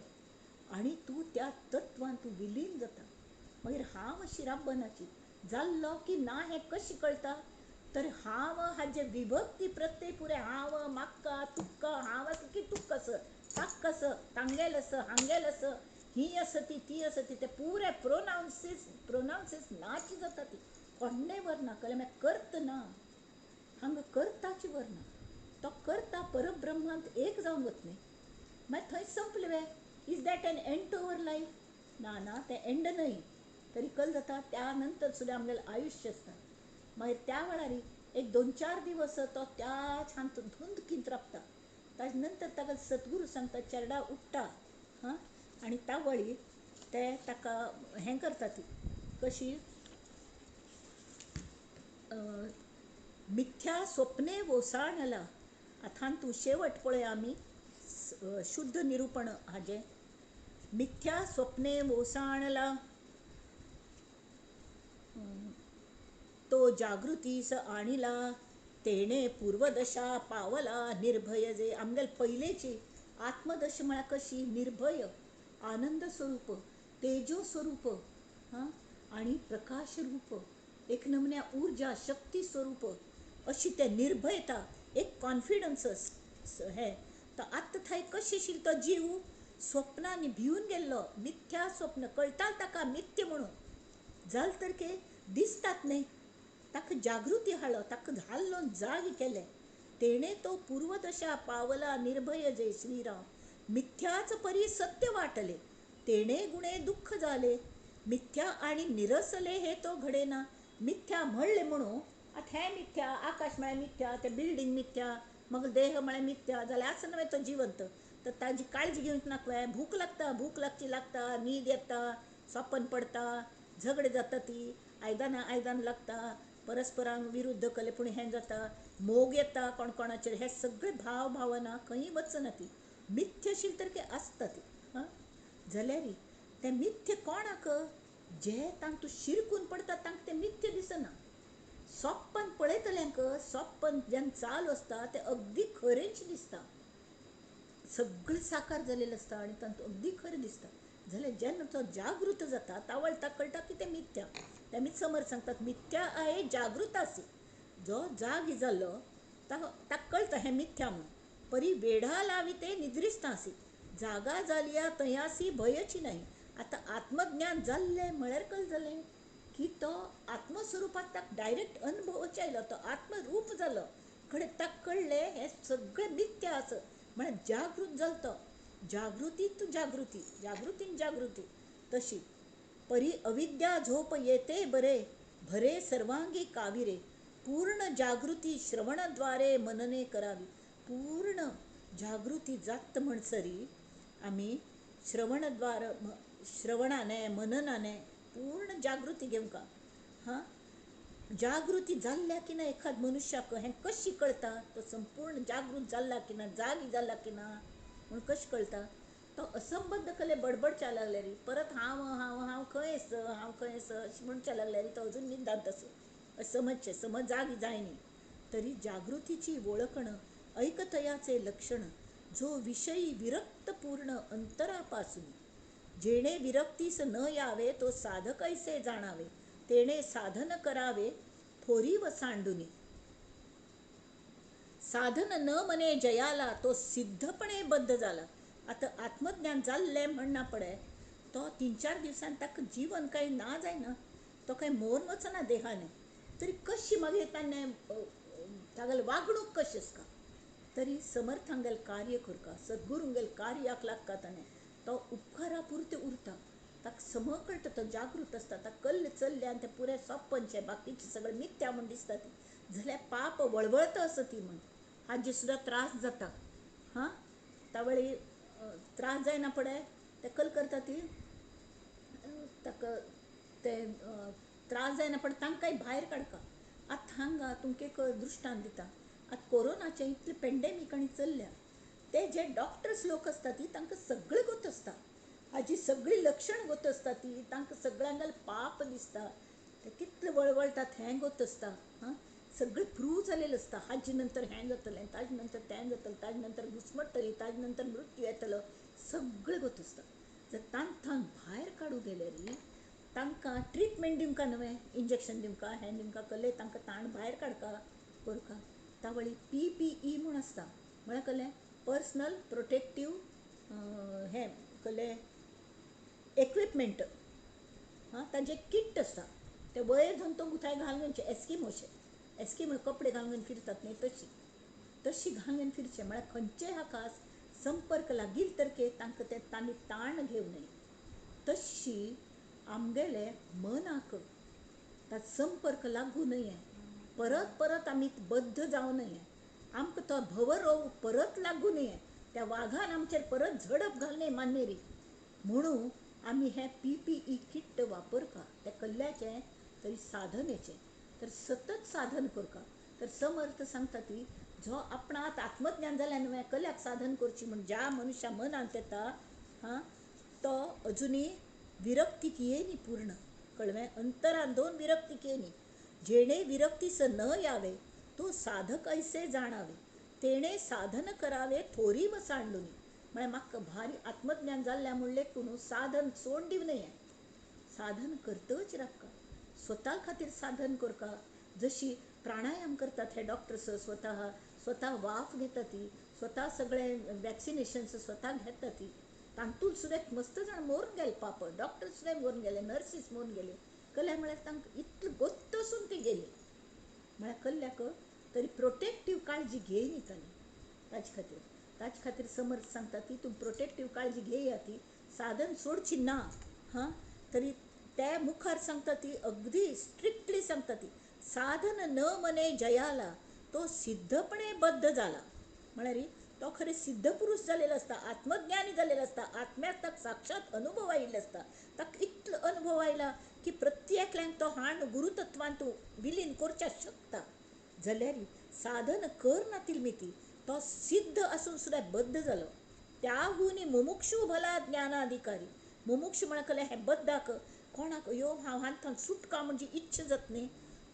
आनी तूं त्या तत्वान तूं विलीन जाता. मागीर हांव अशी राबनाची जाल्लो की ना हें कशें कळटा तर हांव हाजे विभक्ती प्रत्यय पुरे हांव म्हाका तुका हांव आसा की तुका आसा ताका आसा तांगेल आसा हांगेल आसा ही आसा ती ती आसा ती ते पुरे प्रोनावन्सीस प्रोनावन्सीस नाची जाता ती कोण्णें व्हरना कळ्ळें. मागीर कर्त ना, हांगा कर्ताची व्हरना, तो कर्ता परब्रह्मांत एक जावन वतलें. मागीर थंय संपलें वे. Is that an end to our life? ना ना, तें एंड न्हय. तरी कल जाता त्या नंतर सुद्दां आमगेलें आयुश्य आसता. मागीर त्या वेळार एक 2-4 दिवस तो त्याच हातूंत धुंदकींत राबता. ताजे नंतर ताका सद्गुरू सांगता चेरडा उठ्ठा हां, आनी त्या वळी ते ताका हें करता ती कशी मिथ्या स्वप्ने वोसाणला. आतां तूं शेवट पळय आमी शुद्ध निरूपण हाजें. मिथ्या स्वप्ने वोसाणला तो जागृतीस आणिला, तेणे पूर्वदशा पावला निर्भय. जे आमगेले पयलेची आत्मदशा म्हळ्यार कशी निर्भय आनंद स्वरूप तेजो स्वरूप हां आनी प्रकाश रूप एक नमन्या ऊर्जा शक्ती स्वरूप अशी ते निर्भयता एक कॉन्फिडन्स हें. तो आत्ता थंय कशी आशिल्लो तो जीव स्वप्नांनी भिवन गेल्लो, मिथ्या स्वप्न कळटा ताका मिथ्य म्हणून जाल तर के दिसतात न्ही, ताका जागृती हाडलो, ताका हाल्लो जाग केलें. तेणे तो पूर्वदशा पावला निर्भय जय श्रीराम. मिथ्याच परी सत्य वाटले तेणे गुणे दुःख जाले. मिथ्या आणि निरसले हे तो घडेना. मिथ्या म्हणले म्हणून आतां हें मिथ्या, आकाश म्हळ्यार मिथ्या, ते बिल्डींग मिथ्या, मग देह म्हळ्यार मिथ्या जाल्यार आसना न्हय तो जिवंत. तर ताजी काळजी घेवंक नाका. भूक लागता, भूक लागची लागता, न्हीद येता, सपन पडटा, झगडे जाता, ती आयदनां आयदन लागता, परस्परांक विरुद्ध कले पूण हें जाता, मोग येता कोण कोणाचेर. हे सगळे भाव भावना खंय वचना, ती मिथ्यशील तर आसता ती. हां जाल्यार तें मिथ्य कोणाक जे तांकां शिरकून पडटा तांकां तें मिथ्य दिसना. सोप्पन पळयतल्यांक सोप्पन जेन्ना चालू आसता तें अगदी खरेंच दिसता, सगळें साकार जालेलें आसता आनी तांकां अगदी खरें दिसता. जाल्यार जेन्ना तो जागृत जाता तावळ ताका कळटा की तें मिथ्या. तेमीच समर्थ सांगतात मिथ्या आहे जागृत आसी. जो जाग जाल्लो ताका कळटा हें मिथ्या म्हणून. परी वेढा लावी ते निद्रिस्त आसी, जागा जालिया तयासी भयची नाही. आतां आत्मज्ञान जाल्लें म्हळ्यार कल जालें की तो आत्मस्वरुपात ताका डायरेक्ट अनुभवच आयलो, तो आत्मरूप जालो. कडेन ताका कळ्ळें हें सगळें मिथ्या आसा म्हळ्यार जागृत जालो तो. जागृतीत जागृती, जागृतीन जागृती तशी. परी अविद्या झोप येते बरे भरे सर्वांगी काविरे. पूर्ण जागृती श्रवणद्वारे मनने करावी. पूर्ण जागृती जात म्हणसरी आमी श्रवणद्वार श्रवणाने मननाने पूर्ण जागृती घेवंक. हां जागृती जाल्ल्या की ना एखाद मनुष्याक हें कशी कळटा? तो संपूर्ण जागृत जाल्ला की ना, जागी जाल्ला की ना म्हूण कशें कळटा? तो असंबद्ध कले बडबडच्या लागल्यार परत हांव हांव हांव खंय आस, हांव खंय आस अशें म्हणच्या लागल्यार तो अजून निदांत आसो अशें समजचें, समज जागी जायनी. तरी जागृतीची वळखण ऐकतयाचे लक्षण जो विषयी विरक्त पूर्ण अंतरापासून. जेणे विरक्तीस न यावे तो साधक ऐसे जाणावे. तेणे साधन करावे थोरी व सांडुनी. साधन न मने जयाला तो सिद्धपणे बद्ध जाला. आतां आत्मज्ञान जाल्लें म्हणना पडे तो 3-4 दिवसान ताका जीवन कांय ना जायना, तो कांय मोर वचना देहाने. तरी कशी मागीर ताणें तागेली वागणूक कशी आसता? तरी समर्थांगेल कार्य करका, सद्गुरूंगेल कार्याक लागता ताणें तो उपकारा पुरते उरता. ताका सम कळटा, तो जागृत आसता. ताका कल्ल चल्लें आनी तें पुरें सोंपनचें बाकीचें सगळें मिथ्या म्हूण दिसता ती. जाल्यार पाप वळवळता आसा ती म्हूण हाजे सुद्दां त्रास जाता. हां तावळी त्रास जायना पडे ते कल करता ती ताका ते त्रास जायना पडे तांकांय भायर काडका. आतां हांगा तुमकां एक दृश्टांत दिता. आतां कोरोनाचें इतलें पेंडेमीक आनी चल्ल्या ते जे डॉक्टर्स लोक आसता ती तांकां सगळें गोत आसता, हाजी सगळीं लक्षण गोत आसता ती, तांकां सगळ्यांक पाप दिसता, ते कितले वळवळटात हें गोत आसता. हां सगळें प्रूव जालेलें आसता. हाजे नंतर हें जातलें, ताजे नंतर तें जातलें, ताजे नंतर घुसमट्टली, ताजे नंतर मृत्यू येतलो, सगळें गोत आसता. जर तांकां भायर काडूंक गेल्यार तांकां ट्रिटमेंट दिवंका न्हय, इंजेक्शन दिवंका, हें दिवंका, कल्ले तांकां ताण भायर काडका करका. तावळी पी पी ई म्हूण आसता, म्हळ्यार कल्लें पर्सनल प्रोटेक्टीव हें कल्लें इक्विपमेंट. हां ताजें किट आसता, तें वयर धरून तो गुथाय घालून घेवचें, एस्किमोशें, एस्किमो कपडे घालून फिरतात न्ही तशी तशी घालून फिरचें. म्हळ्यार खंयचेय हाका संपर्क लागील तरके तांकां तें तांणी ताण घेवं नये. तशी आमगेले मनाक ताचो संपर्क लागूं नये, परत परत आमी बद्ध जावं नये, आमकां तो भवरोग परत लागूं नये, त्या वाघान आमचेर परत झडप घालूं नये मान्नेरी म्हणून आमी हें पी पी ई किट वापरका. त्या कल्ल्याचें तरी साधनेचें तर सतत साधन करका. तर समर्थ सांगता ती जो आपणाक आत्मज्ञान जाल्यार न्हय कल्याक साधन करची म्हूण ज्या मनुष्या मनांत येता हां तो अजुनूय विरक्तीक येयनी पूर्ण. कळवें? अंतरान दोन विरक्तीक येयनी. जेणे विरक्तीस न यावे तो साधक ऐसे जाणावे. तेणे साधन करावे थोरी व सांडुनी. म्हळ्यार म्हाका भारी आत्मज्ञान जाल्लें म्हूण लेखून साधन सोड दिवं नये, साधन करतच रावका, स्वता खातीर साधन करका. जशी प्राणायाम करतात हे डॉक्टर्स, स्वतः स्वतः वाफ घेता ती, स्वतः सगळे वॅक्सिनेशन्स स्वतः घेता ती, तांतूल सुद्दां मस्त जाण मरून गेले, पाप डॉक्टर सुद्दां मरून गेले, नर्सीस मरून गेले. कल्या म्हळ्यार तांकां इतलें गोत्त आसून ती गेली म्हळ्यार कल्ल्याक तरी प्रोटेक्टीव काळजी घेयनी ताणें. ताजे खातीर ताजे खातीर समर्थ सांगता ती तूं प्रोटेक्टीव काळजी घेया, ती साधन सोडची ना. हां, तरी ते मुखार सांगता ती अगदी स्ट्रिक्टली सांगता ती साधन न मने जयाला तो सिद्धपणे बद्ध जाला. म्हळ्यार तो खरें सिद्ध पुरुष जालेलो आसता, आत्मज्ञानी जालेलो आसता, आत्म्याक ताका साक्षात अनुभव आयिल्लो आसता. ताका इतलो अनुभव आयला की प्रत्येकल्याक तो हाण गुरुतत्वांत विलीन करच्याक शकता. जाल्यार साधन कर नातील मिती तो सिद्ध आसून सुद्दां बद्ध जालो. त्याहून मुमुक्षू भला ज्ञानाधिकारी. मुमुक्षू म्हळ्यार हें बद्धाक कोणाक यो हांव हांतून सुटका म्हणजे इच्छा जात न्ही,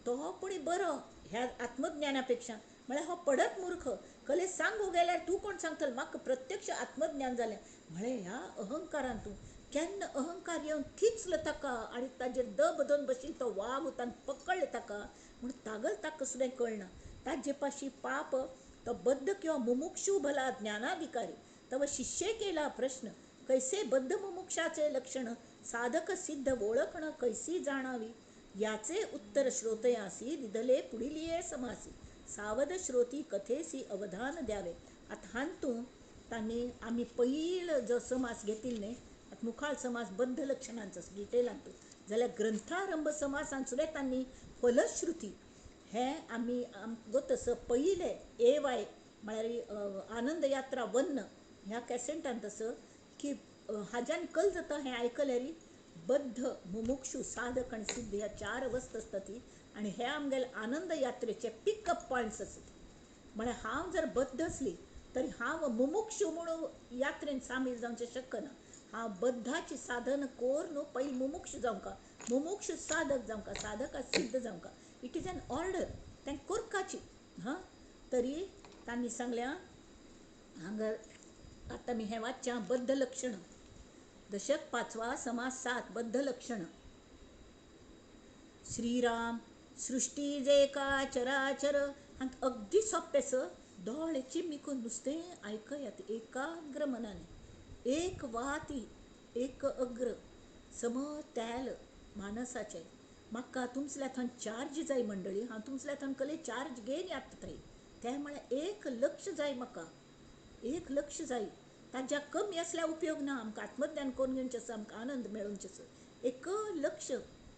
तो पूण बरो ह्या आत्मज्ञाना पेक्षा. म्हळ्यार हो पडत मूर्ख कले सांगू गेल्यार तूं कोण सांगतलो, म्हाका प्रत्यक्ष आत्मज्ञान जालें. म्हळें ह्या अहंकारान तूं केन्ना अहंकार येवन थिचलो ताका आनी ताजेर दब दोन बशील तो वाग तान पकडले ताका म्हूण तागल ताका सुद्दां कळना. ताजे पाशी पाप तो बद्ध किंवा मुमुक्षू भला ज्ञानाधिकारी. तव शिष्य केला प्रश्न कैसे बद्ध मुमुक्षाचे लक्षण साधक सिद्ध ओळखण कैसी जाणावी, याचे उत्तर श्रोतयासी दिदले पुढिलिये समासी. सावध श्रोती कथेसी अवधान द्यावे. आतां हातूंत तांणी आमी पयलो जो समास घेतिल्लो न्ही, आतां मुखार समास बद्ध लक्षणांचो डिटेलांत, जाल्यार ग्रंथारंभ समासान सुद्दां तांणी फलश्रुती हे आमी आमकां तसो पयले ए वाय म्हळ्यार आनंद यात्रा वन्न ह्या कॅसेटान तसो की हाज्यान कल जाता हें आयकल्यार बद्ध मुमुक्षू साधक आनी सिद्ध ह्या चार अवस्था आसता ती, आनी हे आमगेले आनंद यात्रेचे पिकअप पॉयंट्स आसता. म्हळ्यार हांव जर बद्ध आसली तरी हांव मुमुक्षू म्हणून यात्रेन सामील जावचें शकना. हांव बद्धाची साधन कोर न्हू पयलीं मुमुक्षू जावंका, मुमुक्षू साधक जावंका, साधका सिद्ध जावंका. It is an order तें कोरकाची. हां, तरी तांणी सांगल्या हांगा आतां मी हें वाचचें बद्ध लक्षण दशक 5 समास 7 बद्ध लक्षण. श्रीराम सृष्टी जे का चराचर. हांगा अगदी सोंपें सर, दोळे चिमिकून नुस्तें आयकयात एकाग्र मनाने, एक वाती एक अग्र सम तेल मानसाचे. म्हाका तुमसल्या थंय चार्ज जाय मंडळी, हांव तुमसल्या थंय कले चार्ज घेन येता थंय, तें म्हळ्यार एक लक्ष जाय म्हाका, एक लक्ष जाय. ताज्या कमी आसल्यार उपयोग ना, आमकां आत्मज्ञान करून घेवचें आसा, आमकां आनंद मेळोवचें आसा. एक लक्ष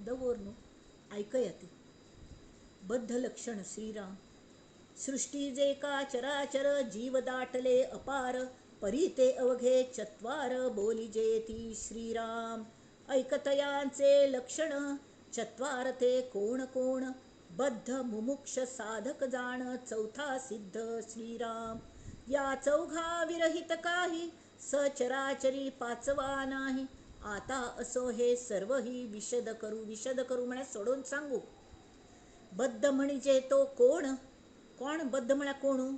दवर न्हू आयकयात. बद्ध लक्षण श्रीराम सृष्टी जे का चराचर जीव दाटले अपार परी ते अवघे चत्वार बोली जेती श्रीराम. ऐकतयांचे लक्षण चत्वार ते कोण कोण बद्ध मुमुक्ष साधक जाण चौथा सिद्ध श्रीराम. या चौघा विरहित काही सचराचरी पाचवा नाही. आता असो हे सर्व ही विशद करू. विशद करू म्हळ्यार सोडून सांगू. बद्ध म्हणजे तो कोण, कोण बद्ध म्हळ्यार कोण,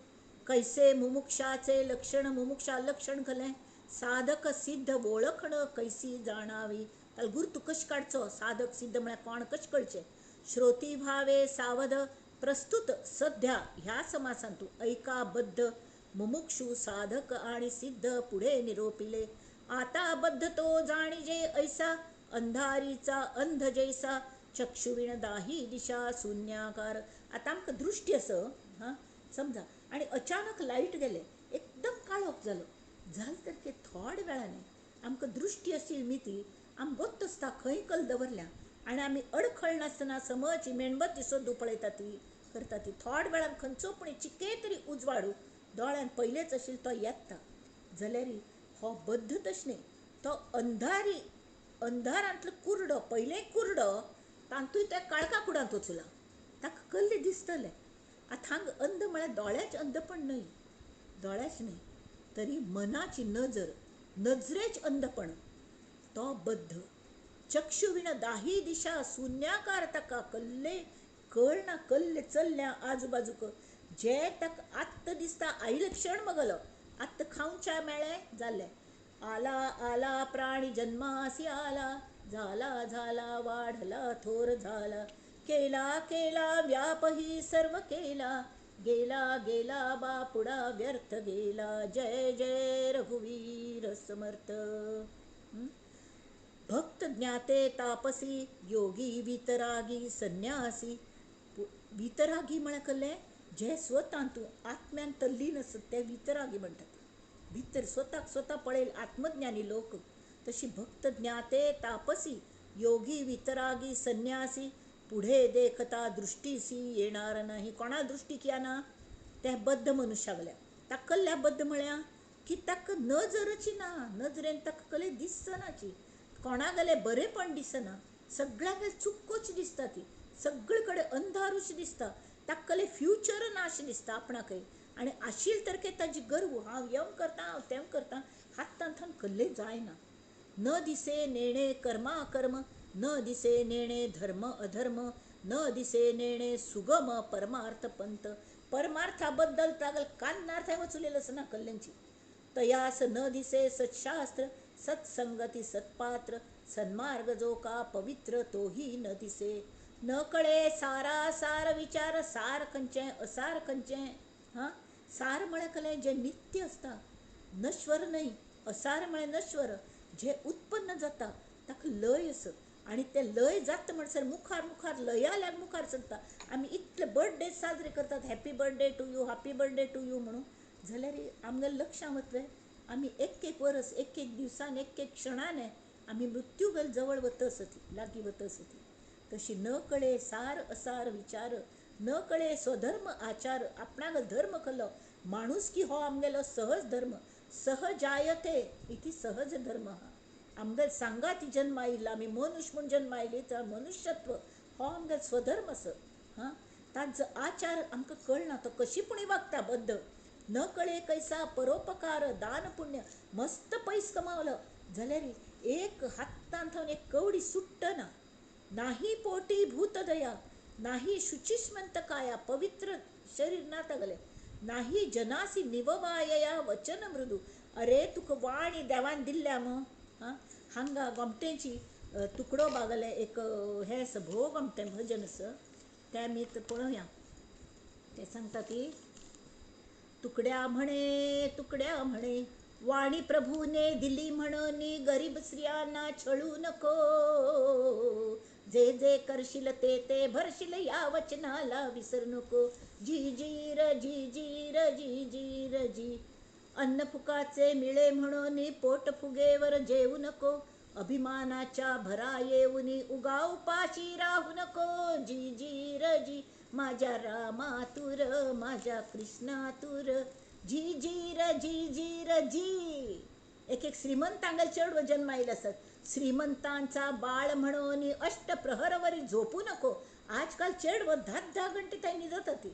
कैसे मुमुक्षाचे लक्षण, मुमुक्षा लक्षण कलें, साधक सिद्ध वळखण कैसी जाणावी. ताका गुर्तू कशें काडचो, साधक सिद्ध म्हळ्यार कोण कशें कळचें. श्रोती भावे सावध प्रस्तुत सध्या ह्या समासांतू ऐका बद्ध मुमुक्षू साधक आणि सिद्ध पुढे निरोपिले. आता बद्ध तो जाणीजे ऐसा अंधारीचा अंध जैसा चक्षुविण दाही दिशा शून्याकार. आतां आमकां दृश्टी आसा हां समजा, आनी अचानक लायट गेले, एकदम काळोख जालो, जालें तर ते थोड्या वेळान आमकां दृश्टी आशिल्ली मिती आमकां गोत्त आसता खंय कल दवरल्या आनी आमी अडखळ नासतना समज मेणबत्ती सोदू पळयता ती करता ती. थोड्या वेळान खंयचो पूण चिके तरी उजवाडू दोळ्यान पयलेच आशिल्लो तो येता. जाल्यार हो बद्ध तशें न्ही, तो अंधारी अंधारांतलो कुरडो, पयलें कुरडो तातूंत त्या काळखा कुडांत वचुला, ताका कल्ले दिसतलें. आतां हांगा अंध म्हळ्यार दोळ्याचें अंधपण न्हय, दोळ्याच न्हय तरी मनाची नजर, नजरेच अंधपण, तो बद्ध. चक्षुविण दाही दिशा शून्याकार ताका कल्ले कळना, कल्ले चल्ल्या आजूबाजूक जे ताका आत्त दिसता आयले क्षण मगलो आत्त खावच्या मेळ्ळें जालें. आला आला प्राणी जन्मासी आला, झाला झाला वाढला थोर झाला, केला केला व्यापही सर्व केला, गेला गेला बापुडा व्यर्थ गेला, जय जय रघुवीर समर्थ. भक्त ज्ञाते तापसी योगी वितरागी संन्यासी. वितरागी म्हळ्यार कसलें? जे स्वतांतू आत्म्यान तल्लीन आसत ते वितरागी म्हणटात. भितर स्वताक स्वता पळयल आत्मज्ञानी लोक. तशी भक्त ज्ञाते तापसी योगी वितरागी संन्यासी पुढे देखता दृष्टीसी येणार नाही. कोणा दृष्टीक येना? त्या बद्ध मनुष्यागल्या. ताका कसल्या बद्ध म्हळ्या की ताका नजरची ना, नजरेन ताका कसलें दिसनाची, कोणागेलें बरेंपण दिसना, सगळ्यांगेर चुकोच दिसता, ती सगळे कडेन अंधारूच दिसता, ताका कसलें फ्युचर ना अशें दिसता आपणाकय. आनी आशिल्लें तरके ताजी गर्व, हांव हें करता हांव तें करता, हातान थावन कसलें जायना. न दिसे नेणे कर्मा कर्म, न दिसे नेणे धर्म अधर्म, न दिसे नेणे सुगम परमार्थ पंथ. परमार्था बद्दल तागल कान्नार थंय वचुलेलो आसना कल्ल्यांची. तयास न दिसे सत्शास्त्र सत्संगती सत्पात्र सन्मार्ग जो का पवित्र तोही न दिसे. न कळे सारा सार विचार, सार खंयचें असार खंयचें. हां, सार म्हळ्यार कसलें? जें नित्य आसता, नश्वर न्हय. असार म्हळ्यार नश्वर, जें उत्पन्न जाता ताका लय आसत आनी तें लय जाता म्हणसर मुखार मुखार लया मुखार सरता. आमी इतले बर्थडे साजरे करतात, happy birthday to you, happy birthday to you म्हणून, जाल्यार आमगेलें लक्षां वतलें आमी एक एक वरस, एक एक दिवसान, एक एक क्षणान आमी मृत्यूगल जवळ वता आसती, लागीं वता आसती. तशी न कळे सार असार विचार, न कळे स्वधर्म आचार. आपणाक धर्म कलो माणूस की हो आमगेलो सहज धर्म. सहजायते इति सहज धर्म. आमगेल सांगाती जन्म आयिल्लो, आमी मनुष्य म्हूण जन्म आयली तर मनुष्यत्व हो आमगेल स्वधर्म आसा. हां, ताजो आचार आमकां कळना, तो कशी पुणी वागता बद्द. न कळे कैसा परोपकार दान पुण्य. मस्त पयस कमावलो जाल्यार एक हातान थावन एक कवडी सुट्टना. नाही पोटी भूतदया, नाही शुचिस्मंत काया, पवित्र शरीर ना तागलें. नाही जनासी निववायया वचन मृदू. अरे तुका वाणी देवान दिल्ल्या मग. हां, हांगा गोमटेची तुकडो बागले एक हें आसा, भोव गोमटें भजन आसा, तें आमी पळोवया. तें सांगता ती तुकड्या म्हणे, तुकड्या म्हणे वाणी प्रभूने दिली म्हणून गरीब स्त्रियांना छळू नको. जे जे करशील ते ते भरशील या वचनाला विसरू नको. जी जी र जी जी र जी जी र जी. अन्न फुकाचे मिळे म्हणून पोट फुगेवर जेवू नको. अभिमानाच्या भरा येऊनी उगा उपाशी राहू नको. जी जी र जी माझ्या रामा तुर माझ्या कृष्णा तुर. जी जी र जी जी र जी. एक एक श्रीमंतांगेर चेडवो जन्म आयिल्ले आसतात. श्रीमंतांचा बाळ म्हणून अष्टप्रहरवरी झोपू नको. आजकाल चेडवो 10 10 घंटे थंय न्हिदता ती.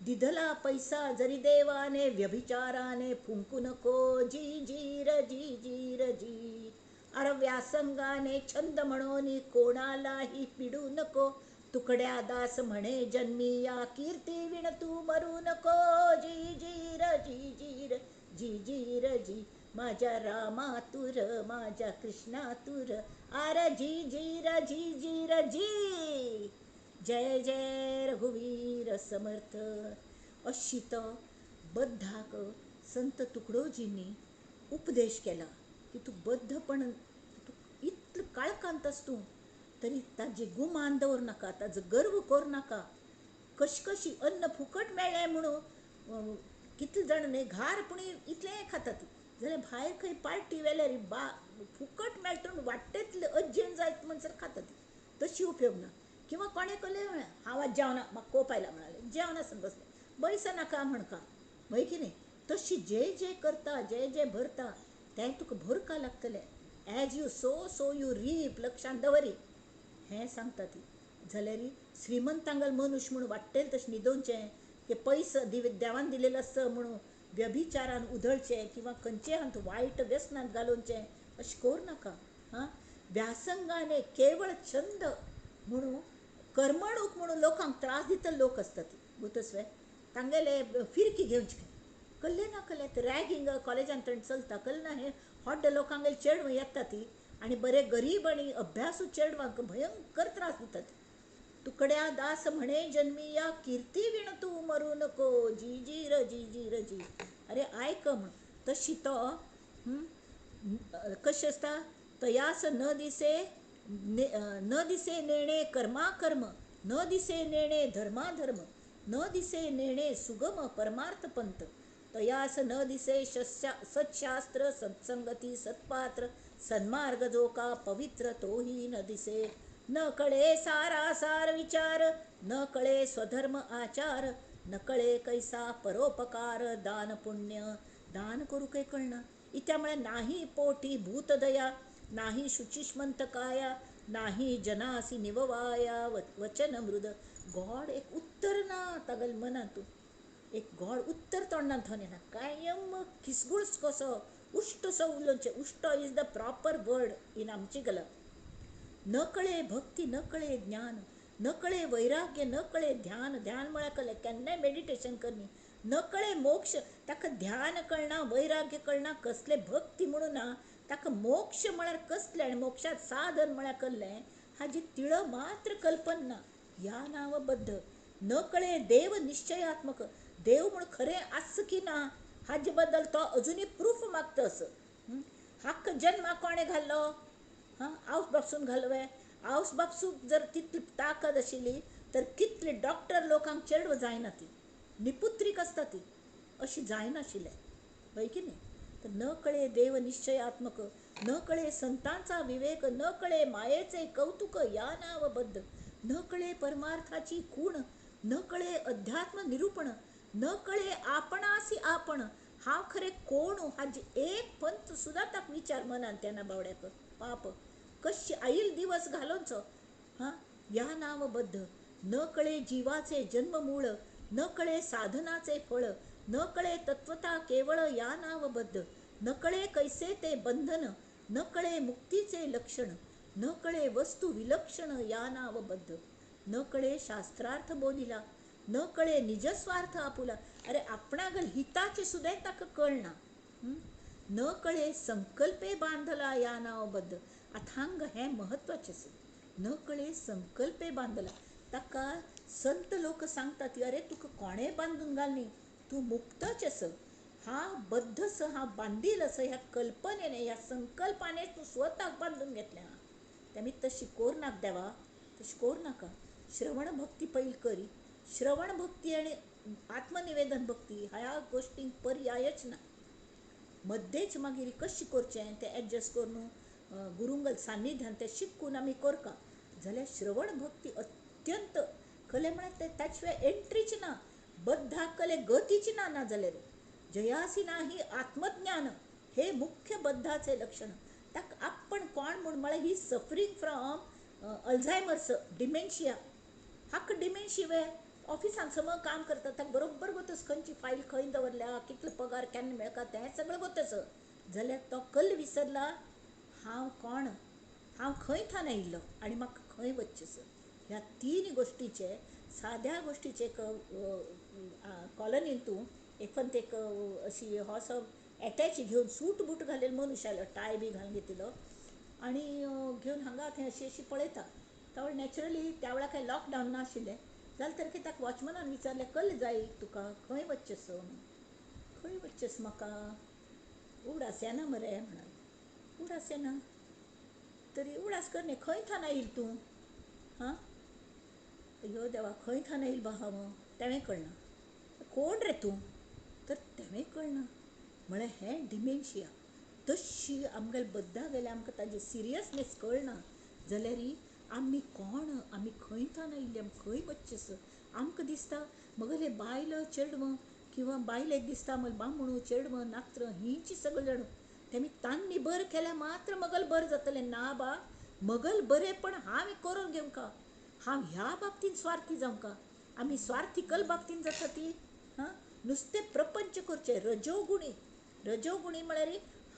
दिधला पैसा जरी देवाने व्यभिचाराने फुंकू नको. जी जी र जी जी र जी. अरे व्यासंगाने छंद म्हणून कोणालाही पिडू नको. तुकड्या दास म्हणे जन्मी या कीर्ती विण तू मरू नको. जी जी र जी जी र जी जी र जी माझ्या रामा तुर माझ्या कृष्णा तुर. आर जी जी र जी जी र जी. जय जय रघुवीर समर्थ. अशी तो बद्धाक संत तुकडोजींनी उपदेश केला की तूं बद्धपण, तूं इतलें काळखांत आस तूं तरी ताजे गुमान दवर नाका, ताजो गर्व कर नाका. कशी अन्न फुकट मेळ्ळें म्हणून कितले जाण न्ही घार पूण इतलें खातात, जाल्यार भायर खंय पार्टी वेल्यार बा फुकट मेळटा म्हूण वाडटेतले अज्जीण जायत म्हणसर खातात, तशी उपयोग ना. किंवा कोणें कसलें म्हळें हांव आज जेवना, म्हाका कोप आयला म्हणालें, जेवनासतना बसलें, बैस नाका म्हणका, हय की न्ही. तशी जे जे करता जे जे भरता तें तुका भरका लागतलें. As you sow so you reap, लक्षांत दवरी हें सांगता ती. जाल्यार श्रीमंतांगेल मनुष्य म्हूण वाडटेल तशें न्हिदोवचें की पयसो देवान दिलेलो आसा म्हणून व्यभिचारान उधळचें किंवा खंयचेय हातूंत वायट व्यसनांत घालोवचें अशें करूं नाका. हां, व्यासंगाने केवळ छंद म्हणून करमणूक म्हणून लोकांक त्रास दितले लोक आसतात. गुतसवे तांगेले फिरकी घेवचे कल्ले ना कल्ले रॅगिंग कॉलेजांत चलता कल्ले ना, हें हॉड्ड लोकांगेर चेडवां येता ती आनी बरे गरीब आनी अभ्यासू चेडवांक भयंकर त्रास दितात. तुकड्या दास म्हणे जन्मिया कीर्ती विण तूं मरू नको जी जी र जी जी र जी. अरे आयक म्हण तशी तो कशें आसता तयास न दिसे न दिसे नेणे कर्माकर्म न दिसे नेणे धर्माधर्म न दिसे नेणे सुगम परमार्थ पंथ तयास न दिसे सत्शास्त्र सत्संगती सत्पात्र सन्मार्ग जो का पवित्र तोही न दिसे. न कळे सारा सार विचार न कळे स्वधर्म आचार न कळे कैसा परोपकार दान पुण्य दान करूंक कळना. इत्या म्हळ्यार नाही पोटी भूतदया नाही शुचिष्मंत काया नाही जनासी निववाया वचन मृद. गॉड एक उत्तर ना तागेल्या मनांतू एक गॉड उत्तर तोंडान थंय येना कायम खिसगुळ कसो उश्टसो उलोवचें. उश्टो is the proper word in आमची गला. न कळे भक्ती न कळे ज्ञान न कळे वैराग्य न कळे ध्यान. ध्यान म्हळ्यार कळलें केन्नाय मेडिटेशन करनी. न कळे मोक्ष ताका ध्यान कळना वैराग्य कळना कसलें भक्ती म्हणून ना ताका मोक्ष म्हळ्यार कसलें आनी मोक्षात साधन म्हळ्यार कसलें हाजी तिळ मात्र कल्पना ना. ह्या नांव बद्ध. न कळे देव निश्चयात्मक देव म्हूण खरें आसा की ना हाजे बद्दल तो अजुनूय प्रूफ मागता असो. हाका जन्माक कोणें घाल्लो हां आवस बापसून घालो वे? आवस बापसूक जर तितली ताकद आशिल्ली तर कितले डॉक्टर लोकांक चेडवां जायना ती निपुत्रीक आसता ती अशी जायनाशिल्लें हय की न्ही. तर न कळे देव निश्चयात्मक न कळे संतांचा विवेक न कळे मायेचे कौतुक या नावबद्ध न कळे परमार्थाची खूण न कळे अध्यात्म निरूपण न कळे आपणासी आपण हांव खरें कोण हाजी एक पंथ सुद्दां ताका विचार मनान तेन्ना बावड्याक पाप कशी आईल दिवस घालोवचो हां ह्या नावबद्ध. न कळे जीवाचे जन्ममूळ न कळे साधनाचे फळ न कळे तत्वता केवळ या नावबद्ध न कळे कैसे ते बंधन न कळे मुक्तीचे लक्षण न कळे वस्तू विलक्षण या नावबद्ध. न कळे शास्त्रार्थ बोलिला न कळे निजस्वार्थ आपुला. अरे आपणागल हिताचे सुद्दां ताका कळना. न कळे संकल्पे बांधला या नावबद्ध. आतां हांगा हें म्हत्वाचें आसा. न कळे संकल्पे बांदला ताका संत लोक सांगतात अरे तुका कोणें बांदून घाल न्ही तूं मुक्तच आसा हांव बद्ध आसा हांव बांदील आसा ह्या कल्पनेन ह्या संकल्पाने तूं स्वताक बांदून घेतलें. हां तेमी तशी कोरनाका देवा तशी कोरनाका. श्रवण भक्ती पयली करी. श्रवण भक्ती आनी आत्मनिवेदन भक्ती ह्या गोश्टींक पर्यायच ना. मद्देच मागीर कशें करचें तें एडजस्ट करून गुरुंगल सान्निध्यान तें शिकून आमी करका जाल्यार श्रवण भक्ती अत्यंत कले म्हळ्यार तें ताचे एंट्रीच ना बद्धाक कले गतीच ना. ना जाल्यार जयासी नाही आत्मज्ञान हे मुख्य बद्धाचे लक्षण. ताका आपण कोण म्हूण म्हळ्यार ही सफरींग फ्रॉम अल्झायमर्स डिमेन्शिया. हाका डिमेन्शिया वे ऑफिसान समज काम करता ताका बरोबर गोतस खंयची फायल खंय दवरल्या कितलो पगार केन्ना मेळटा तें सगळें गोतस. जाल्यार तो कल विसरला हांव कोण हांव खंय थान आयिल्लो आनी म्हाका खंय वचचें आसा. ह्या तीन गोश्टीचे साद्या गोश्टीचे एक कॉलनीन तूं एक एक अशी हो असो एटॅच घेवन सूट बूट घालेलो मनीस आयलो टाय बी घालून घेतिल्लो आनी घेवन हांगा थंय अशी अशी पळयता. त्या नॅचरली त्या वेळार कांय लॉकडावन नाशिल्लें जालें तरी ताका वॉचमॅनान विचारलें कल्हें जाय तुका खंय वचचें आसा म्हणून. खंय वचचें आसा म्हाका उगडास येना मरे म्हणालो. उगडास येना तरी उगडास कर न्ही खंय थान आयिल्लो तूं हां अयो देवा खंय थान आयिल्लो बा हांव तेंवें कळना. कोण रे तूं तर तेंवें कळना. म्हळ्यार हें डिमेन्शिया. तशी आमगेल्या बद्दा गेल्यार आमकां ताजी सिरियसनेस कळना जाल्यार आमी कोण आमी खंय थान आयिल्ले आमी खंय वचचें आसा आमकां दिसता मगेले बायल चेडवां किंवां बायलेक दिसता मगे बामणू चेडवां नात्र हींच सगळीं जाण तेमी तांणी बरें केल्यार मात्र मगल बरें जातलें. ना बा मगल बरेंपण हांवें करून घेवंका हांव ह्या बाबतीन स्वार्थी जावंका. आमी स्वार्थीकल बाबतीन जाता ती हां नुस्तें प्रपंच करचें रजोगुणी. रजोगुणी म्हळ्यार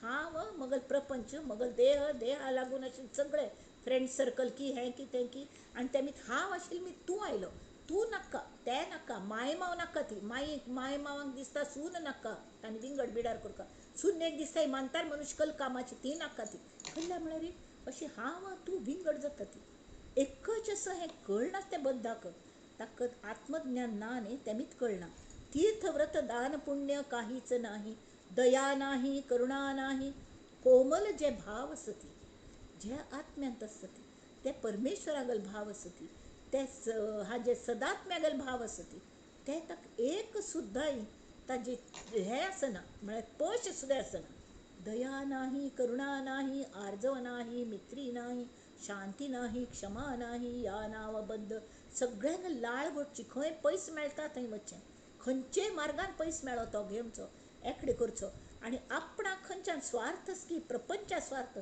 हांव मगल प्रपंच मगल देह देहा लागून अशें सगळें फ्रेंड सर्कल की हें की तें की आनी तेमी हांव आशिल्लें मी तूं आयलो तूं नाका तें नाका माय माव नाका ती माई माय मावांक दिसता सून नाका तांणी विंगड बिडार करका सुनेक दिसता इमानदार मनुष्य कल कामाची ती नाका ती कहल्या म्हळ्यार अशी हांव तूं विंगड जाता ती. एकच असं हें कळना तें बद्धाक ताका आत्मज्ञान ना न्ही तेमीच कळना. तीर्थव्रत दान पुण्य काहीच नाही, दया नाही करुणा नाही, कोमल जे भाव आसती जे आत्म्यांत आसती ते परमेश्वरागल भाव आसती ते हाजे सदात्म्यागल भाव आसती ते ताका एक सुद्दां ताजे हें आसना, म्हळ्यार पश सुद्दां आसना. दया नाही करुणा नाही, आर्जव नाही मित्री नाही, शांती नाही क्षमा नाही, या नांव बद्ध. सगळ्यांक लाळ घोटची, खंय पयस मेळटा थंय वचचें, खंयचेय मार्गान पयस मेळो तो घेवचो, एकडे करचो आनी आपणाक खंयच्यान स्वार्थ की प्रपंचा स्वार्थ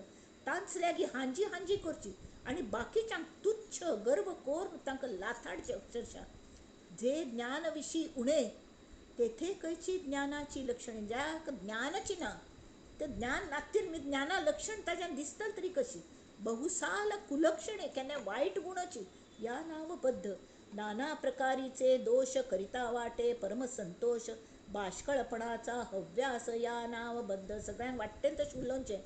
तांच लागीं हांजी हांजी करची आनी बाकीच्यांक तुच्छ गर्व करून तांकां लाथाडचे अक्षरशा. जे ज्ञान विशी उणे तेथे कैची ज्ञानाची लक्षणे. ज्या ज्ञानाची ना ते ज्ञान नातील मी ज्ञाना लक्षण ताज्यान दिसतल तरी कशी. बहुसाल कुलक्षणे केन्ना वायट गुणाची या नांव बद्ध. नाना प्रकारीचे दोष करिता वाटे परमसंतोष, बाष्कळपणाचा हव्यास या नांव बद्ध. सगळ्यांक वाट्टेन तशें उलोवचें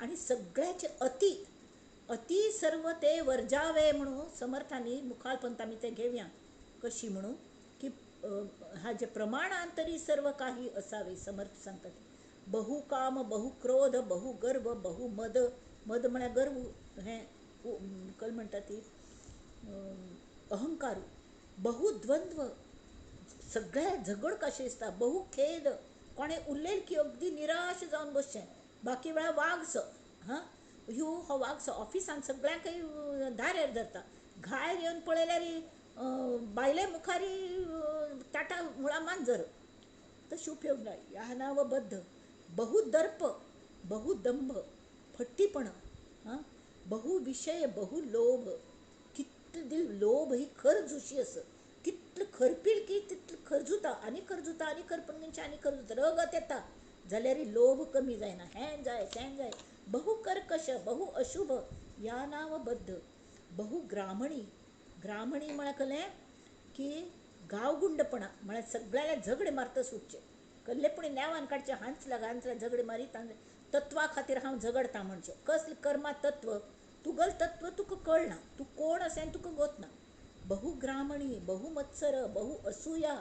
आनी सगळ्याचे अति अति सर्व ते वर्जावे म्हणून समर्थांनी मुखार आमी ते घेवया. कशी म्हणून की हाजे प्रमाणांतरी सर्व काही असावे समर्थ सांगतात. बहुकाम बहुक्रोध बहुगर्व बहुमद, मद म्हळ्यार गर्व हें कल म्हणटा ती अहंकार, बहुद्वंद्व सगळ्या झगड कशें दिसता, बहुखेद कोणें उलयल की अगदी निराश जावन बसचें, बाकी वेळार वागसो हां ह्यो हो वागसो ऑफिसान सगळ्यांकय दारेर धरता, घायर येवन पळयल्यार बायले मुखारी ताटा मुळां मांजर, तशें उपयोग ना. ह्या नांव बद्ध. बहुदर्प बहुदंभ फट्टीपणा हां बहुविशय बहुलोभ, कितले दिल लोभ ही खरजुशी आसा, कितले खरपील की तितले खरजुता आनी खरजुता आनी खरपून आनी खरजुता रगत येता जाल्यार लोभ कमी जायना, हें जाय तें जाय. बहुकर्कश बहु अशुभ ह्या नांव बद्ध. बहुग्रामणी, ग्रामणी म्हळ्यार कळ्ळें की गांवगुंडपणा म्हळ्यार सगळ्याक झगडे मारता सुटचें, कल्लेपणी नेवान काडचें, हांचला हांचला झगडे मारीत तत्वा खातीर हांव झगडटा म्हणचें. कसलें कर्मा तत्व, तुगल तत्व तुका कळना, तूं कोण आसा हें तुका गोतना. बहुग्रामणी बहुमत्सर बहु असूया,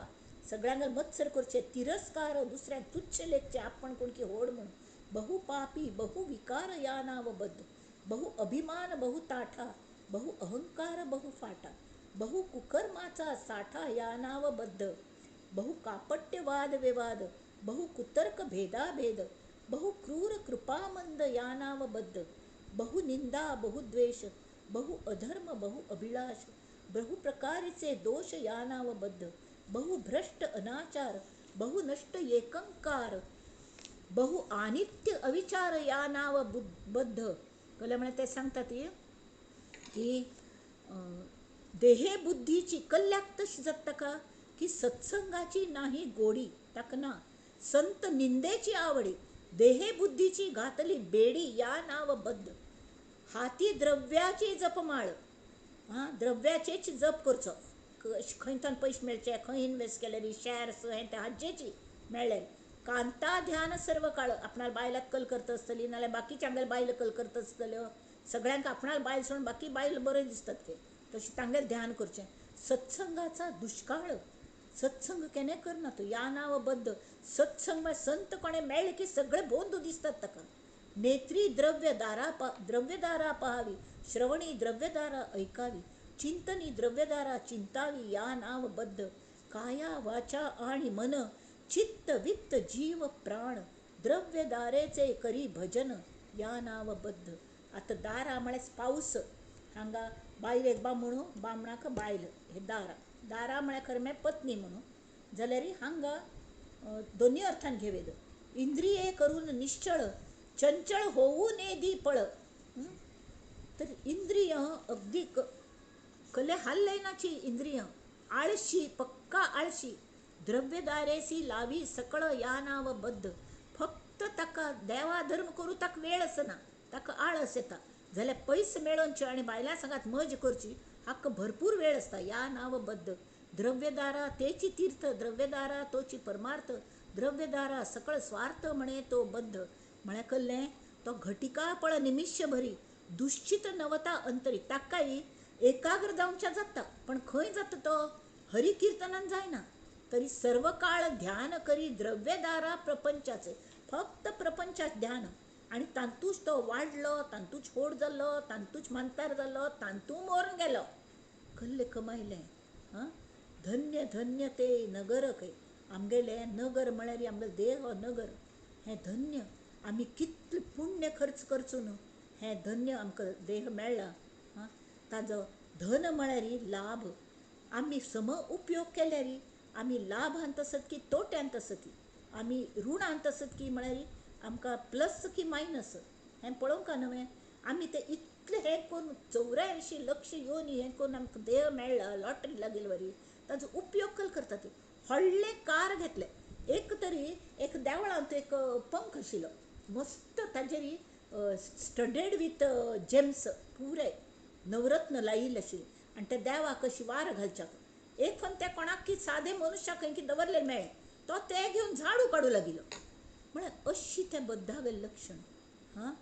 सगळ्यांक मत्सर करचें, तिरस्कार दुसऱ्यांक तुच्छ लेखचें आपण कोण की व्हड म्हूण. बहुपापी बहुविकार ह्या नांव बद्ध. बहु अभिमान बहुताठा बहु अहंकार बहुफाटा, बहुकुकर्माचा साठा ह्या नांव बद्ध. बहुकापट्यवाद विवाद बहुकुतर्क भेदाभेद, बहुक्रूर कृपामंद ह्या नांव बद्ध. बहुनिंदा बहुद्वेष बहु अधर्म बहु अभिलाष, बहुप्रकारीचे दोष ह्या नांव बद्ध. बहुभ्रष्ट अनाचार बहुनष्ट एकंकार, बहु आनित्य अविचार ह्या नांव बद्ध. कळ्ळें म्हळ्यार ते सांगतात की देहे बुद्धीची कल्ल्याक तशी जाता ताका की सत्संगाची नाही गोडी ताका ना, संत निंदेची आवडी, देहे बुद्धीची घातली बेडी या नांव बद्ध. हाती द्रव्याची जपमाळ, हां द्रव्याचेच जप करचो, खंयच्यान पयशे मेळचे, खंय इनवेस्ट केल्यार शेर्स हें तें हाजेची मेळ्ळें. कांता ध्यान सर्व काळ, आपणाक बायलाक कल करता आसतली नाल्यार बाकीच्यांगेर बायल कल करता आसतल्यो, सगळ्यांक आपणाक बायल सोडून बाकी बायल बऱ्यो दिसतात ते, तशें तांगेर ध्यान करचें. सत्संगाचा दुश्काळ, सत्संग केन्ना करना तूं ह्या नांव बद्ध. सत्संग म्हळ्यार संत कोणें मेळ्ळें की सगळें बोंदू दिसतात ताका. नेत्री द्रव्यदारा द्रव्यदारा पहावी, श्रवणी द्रव्यदारा ऐकावी, चिंतनी द्रव्यदारा चिंतावी या नांव बद्ध. काया वाचा आणि मन, चित्त वित्त जीव प्राण, द्रव्यदारेचे करी भजन या नांव बद्ध. आतां दारा म्हळ्यार स्पावस, हांगा बायलेक बामणू बामणाक बायल, हे दारा. दारा म्हळ्यार खरें म्हळ्यार पत्नी म्हणून, जाल्यार हांगा दोनूय अर्थान घेवया. इंद्रिये करून निश्चळ, चंचळ होऊ नेदी पळ. तर इंद्रिय अगदी कले हालयनाची इंद्रिय, आळशी पक्का आळशी, द्रव्यदारेसी लावी सकळ या नांव बद्ध. फक्त ताका देवा धर्म करूं ताका वेळ आसना, ताका आळस येता, जाल्यार पयस मेळोवचे आनी बायलां सांगात मज करची हाका भरपूर वेळ आसता. या नांव बद्ध. द्रव्यदारा तेची तीर्थ, द्रव्यदारा तोची परमार्थ, द्रव्यदारा सकळ स्वार्थ म्हणे तो बद्ध. म्हळ्यार कळ्ळें तो घटिका पळ निमिश्य भरी, दुश्चित नवता अंतरी. ताकाय एकाग्र जावच्या जाता, पण खंय जाता तो? हरी किर्तनान जायना. तरी सर्व काळ ध्यान करी द्रव्यदारा प्रपंचाचे, फक्त प्रपंचात ध्यान आनी तातूंच तो वाडलो, तातूंच होड जालो, तातूंच मानतार जालो, तातूंत मरून गेलो. कसलें कमायलें? आं, धन्य धन्य ते नगर खंय आमगेलें नगर म्हळ्यार आमगेलें देह नगर हें धन्य. आमी कितलें पुण्य खर्च करचो न्हू, हें धन्य आमकां देह मेळ्ळा. आं, ताजो धन म्हळ्यार लाभ. आमी सम उपयोग केल्यार आमी लाभांत आसत की तोट्यांत आसत, आमी ऋणांत आसत की म्हळ्यार आमकां प्लस की मायनस हें पळोवंक न्हय. आमी ते इतलें हें करून 84 लक्ष येवन हें करून आमकां देह मेळ्ळा लॉटरी लागिल्ले वरी, ताजो उपयोग कल करता. ती व्हडलें कार घेतलें, एक तरी एक देवळांत एक पंख आशिल्लो मस्त, ताजेर स्टडेड विथ जेम्स पुरे नवरत्न लायिल्लें आशिल्लें आनी त्या देवाक अशी वार घालच्याक एक फन त्या कोणाक की सादे मनुष्याक खंय की दवरलें मेळ्ळें, तो ते घेवन झाडू काडूं लागिल्लो. म्हळ्यार अशी तें बद्धावें लक्षण. हां,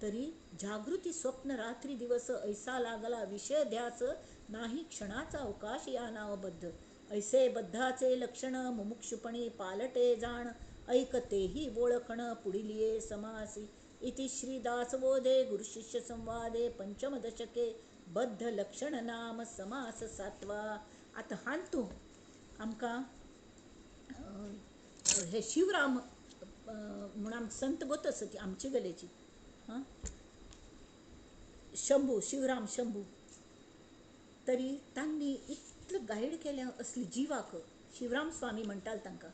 तरी जागृती स्वप्न रात्री दिवस ऐसा लागला विषय ध्यास नाही क्षणाचा अवकाश या नावबद्ध ऐसे बद्धाचे लक्षण मुमुक्षुपणी पालटे जाण ऐकतेही ओळखण पुढिलिये समासी. इति श्री दासबोधे गुरुशिष्य संवादे पंचम दशके बद्ध लक्षण नाम समास सातवा. आतां हातूंत आमकां हे शिवराम म्हूण आमकां संत गोत आसा ती आमचे गलेची. हां, शंभू, शिवराम शंभू. तरी तांणी इतलें गायड केलें असली जिवाक. शिवराम स्वामी म्हणटाले तांकां,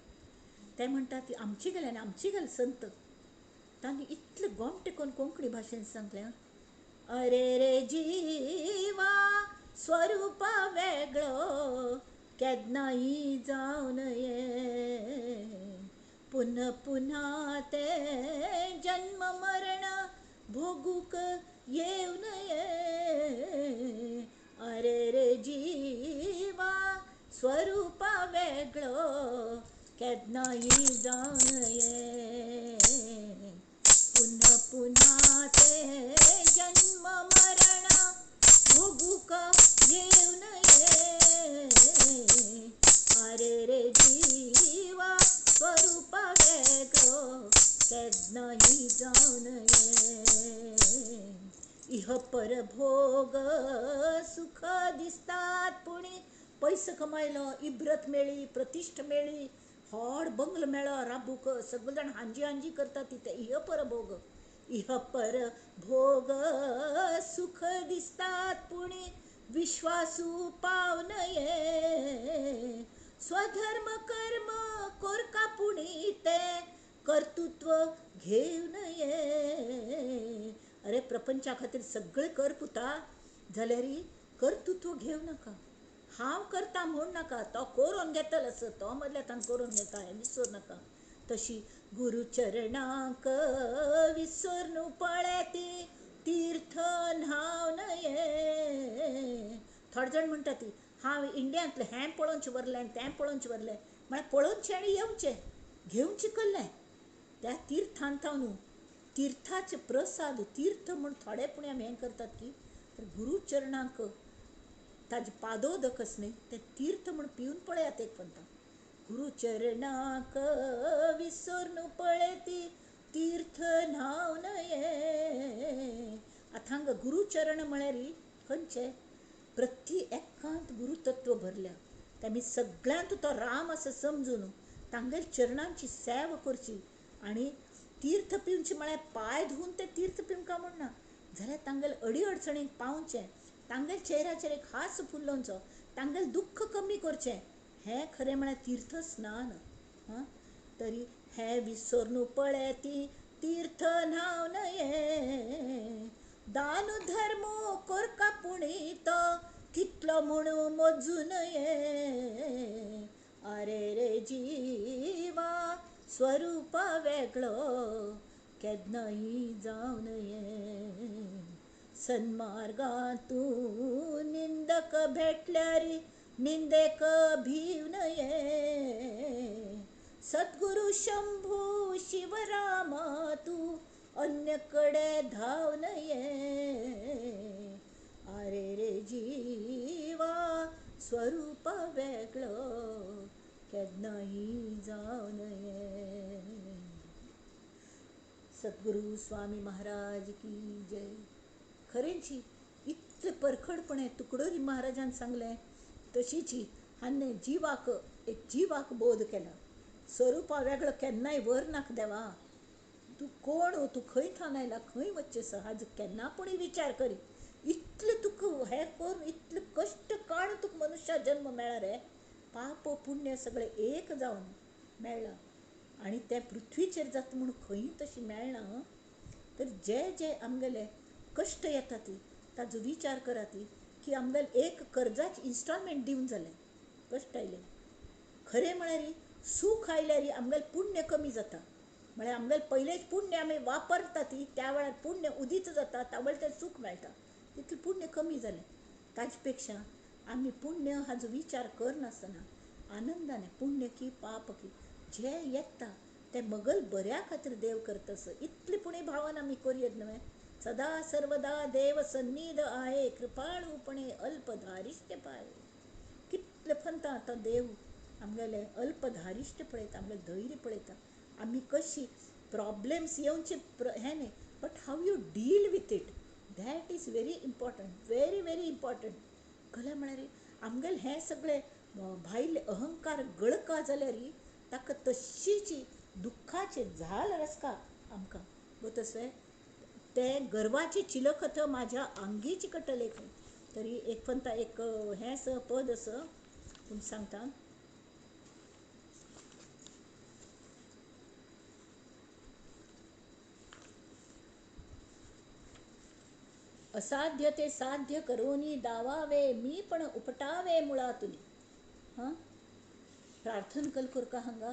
ते म्हणटात ती आमची गेले आनी आमची गेले संत. तांणी इतलें गोमटें करून कोंकणी भाशेन सांगलें, अरे रे जिवा स्वरूपा वेगळो केन्नाय जावन ये, पुन्हा पुन्हा ते जन्म मरण भोगूक येवन ये. अरे रे जिवा स्वरूपा वेगळो केन्नाय जावन ये, पुन्हा पुन्हा ते जन्म मरण भोगूक येवन ये. अरे रे जिवा स्वरूपा वेगळो केन्नाय जावन ये. इह परभोग सुख दिसतात पुणी पयसो कमायलो, इब्रत मेळ्ळी, प्रतिश्ठा मेळ्ळी, व्हड बंगलो मेळ्ळो राबूक, सगळे जाण हांजी हांजी करतात तिथे. इह परभोग, इह परभोग सुख दिसतात पुणी विश्वासू पावन ये, स्वधर्म कर्म कोरका पुणी ते कर्तृत्व घेवन ये. अरे प्रपंचा खातीर सगळें कर पुता, जाल्यार कर्तृत्व घेवं नाका. हांव करता म्हूण नाका, तो करून घेतलो आसत, तो मदल्या करून घेता हें विसर नाका. तशी गुरुचरणाक विसरून पळेती तीर्थ न्हावन ये. थोडे जाण म्हणटा ती हांव इंडियांतलें हें पळोवचें वरलें आनी तें पळोवचें वरलें, म्हळ्यार पळोवचें आनी येवचें, घेवचें कसलें त्या तिर्थांत न्हू. तिर्थाचे प्रसाद, तीर्थ म्हूण थोडे पूण आमी हें करतात की तर गुरुचरणाक ताजें पादोदक आसा न्ही तें तीर्थ म्हूण पिवन पळयात एक पंता. गुरुचरणाक विसरून पळयती तीर्थ न्हावन ये. आतां हांगा गुरुचरण म्हळ्यार खंयचें? प्रति एकांत गुरुतत्व भरल्या तेमी सगळ्यांत तो राम आसा समजून तांगेल्या चरणांची सेवा करची आनी तीर्थ पिवचें म्हळ्यार पांय धुवन तें तीर्थ पिवंक म्हूण ना, जाल्यार तांगेल्या अडी अडचणीक पावचें, तांगेल्या चेहऱ्याचेर एक हास फुलोवचो, तांगेलें दुख्ख कमी करचें, हें खरें म्हळ्यार तीर्थ स्नान. हां, तरी हें विसरून पळयती तीर्थ न्हावन ये, दान धर्म कोरका पुणी तो कितलो म्हूण मोजून ये. अरे रे जिवा स्वरूपा वेगळो केन्नाय जावन ये, सन्मार्गांतू निंदक भेटल्यार निंदेक भिवन ये, सद्गुरु शंभू शिवरामा तूं अन्य कडे धांवन ये. अरे रे जीवा स्वरूप वेगळो केन्नाय जावं नये. सद्गुरू स्वामी महाराज की जय. खरेंची इतले परखडपणे तुकडोजी महाराजान सांगलें तशीची हांणे जिवाक एक जिवाक बोध केला. स्वरुपा वेगळो केन्नाय व्हर नाका देवा, तूं कोण, तूं खंय थावन आयला, खंय वचचें आसा हाजो केन्ना पूण विचार करी. इतलें तुका हें करून इतले कश्ट काडून तुका मनुष्या जन्म मेळ्ळा रे, पाप पुण्य सगळें एक जावन मेळ्ळां आनी तें पृथ्वीचेर जाता म्हूण खंय तशें मेळना. तर जे जे आमगेले कश्ट येता ती ताजो विचार करात की आमगेले एक कर्जाचें इन्स्टॉलमेंट दिवन जालें, कश्ट आयले. खरें म्हळ्यार सूख आयल्यार आमगेलें पुण्य कमी जाता, म्हळ्यार आमगेलें पयलेंच पुण्य आमी वापरता ती त्या वेळार पुण्य उदीत जाता, त्या वेळार तें सूख मेळटा, तितलें पुण्य कमी जालें. ताजे पेक्षा आमी पुण्य हाजो विचार करनासतना आनंदान पुण्य की पाप की जें येता तें मगल बऱ्या खातीर देव करता आसा इतली पुणी भावना आमी करुया न्हय. सदा सर्वदा देव सन्निध आहे, कृपाळूपणे अल्पधारिश्ट पाय. कितले फंता आतां देव आमगेलें अल्पधारिश्ट पळयता, आमगेलें धैर्य पळयता, आमी कशी प्रॉब्लेम्स येवचे हें न्ही, but how you deal with it that is very important, very very important. कला म्हळ्यार आमगेलें हें सगळें भायले अहंकार गळका जाल्यार ताका तशीची दुख्खाचे झाल रसका आमकां तसलें तें गर्वाची चिलखत माझ्या आंगी चिकटले खंय. तरी एक पंता एक हें आसा पद आसा पूण सांगता. असाध्य ते साध्य करोनी दावावे मी पण उपटावे मुळातुनी. हां, प्रार्थना कल करका हांगा.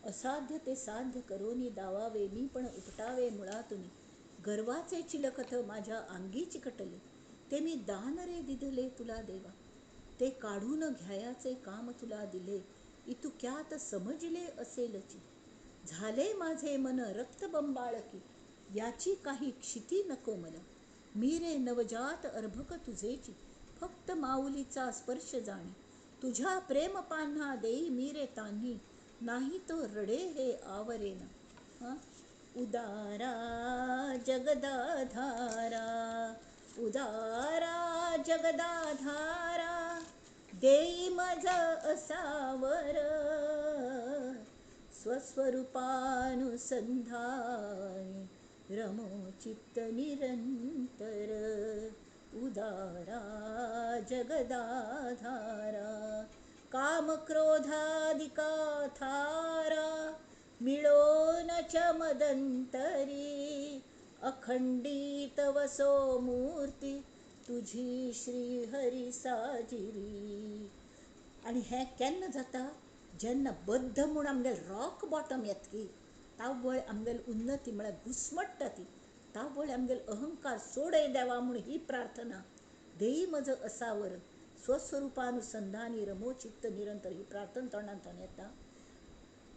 असाध्य ते साध्य करोनी दावावे मी पण उपटावे मुळातुनी, गर्वाचे चिलखत माझ्या आंगी चिकटले, ते मी दान रे दिदले तुला देवा, ते काढून घ्यायाचे काम तुला दिले, इतुक्यात समजले असेलची, झाले माझे मन रक्तबंबाळकी, याची काही क्षिती नको मला, मी रे नवजात अर्भक तुझेची, फक्त माऊलीचा स्पर्श जाणे, तुझ्या प्रेम पान्हा देई मी रे तान्ही, नाही तो रडे हे आवरेना. हां, उदारा जगदाधारा, उदारा जगदाधारा, देई मज असावर, स्वस्वरूपानुसंधानी रमो चित्त निरंतर, उदारा जगदाधारा, कामक्रोधादिका थारा, मिळो न च मदंतरी, अखंडित वसो मूर्ती तुझी श्रीहरी साजिरी. आनी हें केन्ना जाता जेन्ना बद्ध म्हूण आमगेले रॉक बॉटम येतकी तावळ आमगेले उन्नती म्हळ्यार घुस्मट्टा ती, तावळ आमगेले अहंकार सोडय देवा म्हूण ही प्रार्थना, देई मज असावर स्वस्वरूपानुसंधानी रमो चित्त निरंतर, ही प्रार्थना तोंडांतल्यान येता.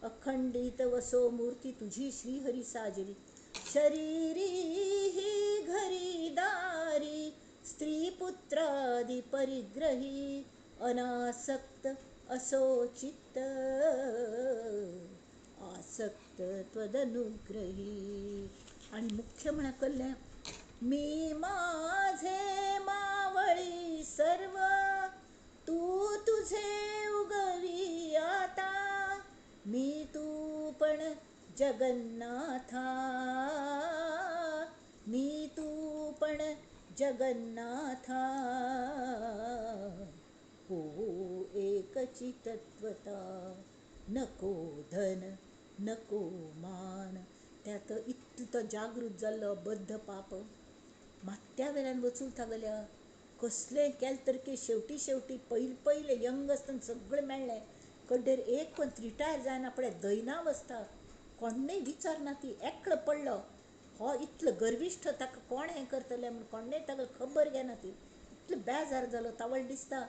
अखंडित वसो मूर्ती तुझी श्रीहरी साजरी, शरीरी ही घरी दारी, स्त्री पुत्रादि परिग्रही, अनासक्त असो चित्त, आसक्त त्वदनुग्रही. आणि मुख्य म्हणा कल्ल्या, मी माझे मावळी सर्व, तू तुझे उगवी आता, मी तू पण जगन्नाथा, मी तू पण जगन्नाथा, हो एकची तत्वता, नको धन नको मान. त्यात इतलो तो जागृत जाल्लो बद्ध पाप मात्या वेल्यान वचूंक लागल्या, कसलें केलें तर की शेवटी शेवटी पयले पयले यंग आसतना सगळें मेळ्ळें, कड्डेर एक पण रिटायर जायना पळय दैनावस्था, कोण्णय विचारना ती, एकलो पडलो हो इतलो गर्विश्ठ ताका कोण हें करतलें म्हूण कोण्णय ताका खबर घेना ती, इतलो बेजार जालो तावळ दिसता.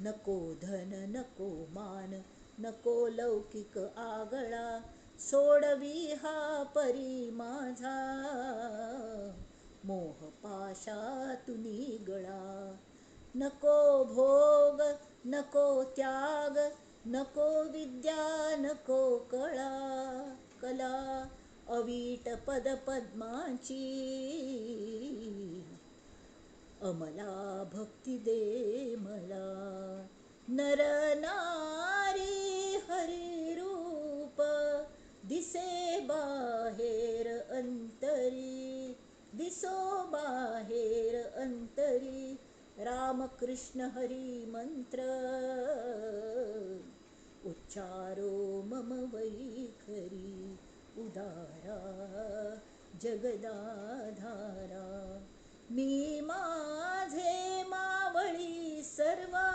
नको धन नको मान नको लौकिक आगळा, सोडवी हा परी माझा, मोह पाशातुनी गळा, नको भोग नको त्याग नको विद्या नको कळा कला अवीट पद पद्माची अमला भक्ती दे मला. नर नारी हरी रूप दिसे बाहेर अंतरी दिसो बाहेर अंतरी रामकृष्ण हरी मंत्र उच्चारो मम वैखरी उदारा जगदाधारा. मी माझे मावळी सर्वा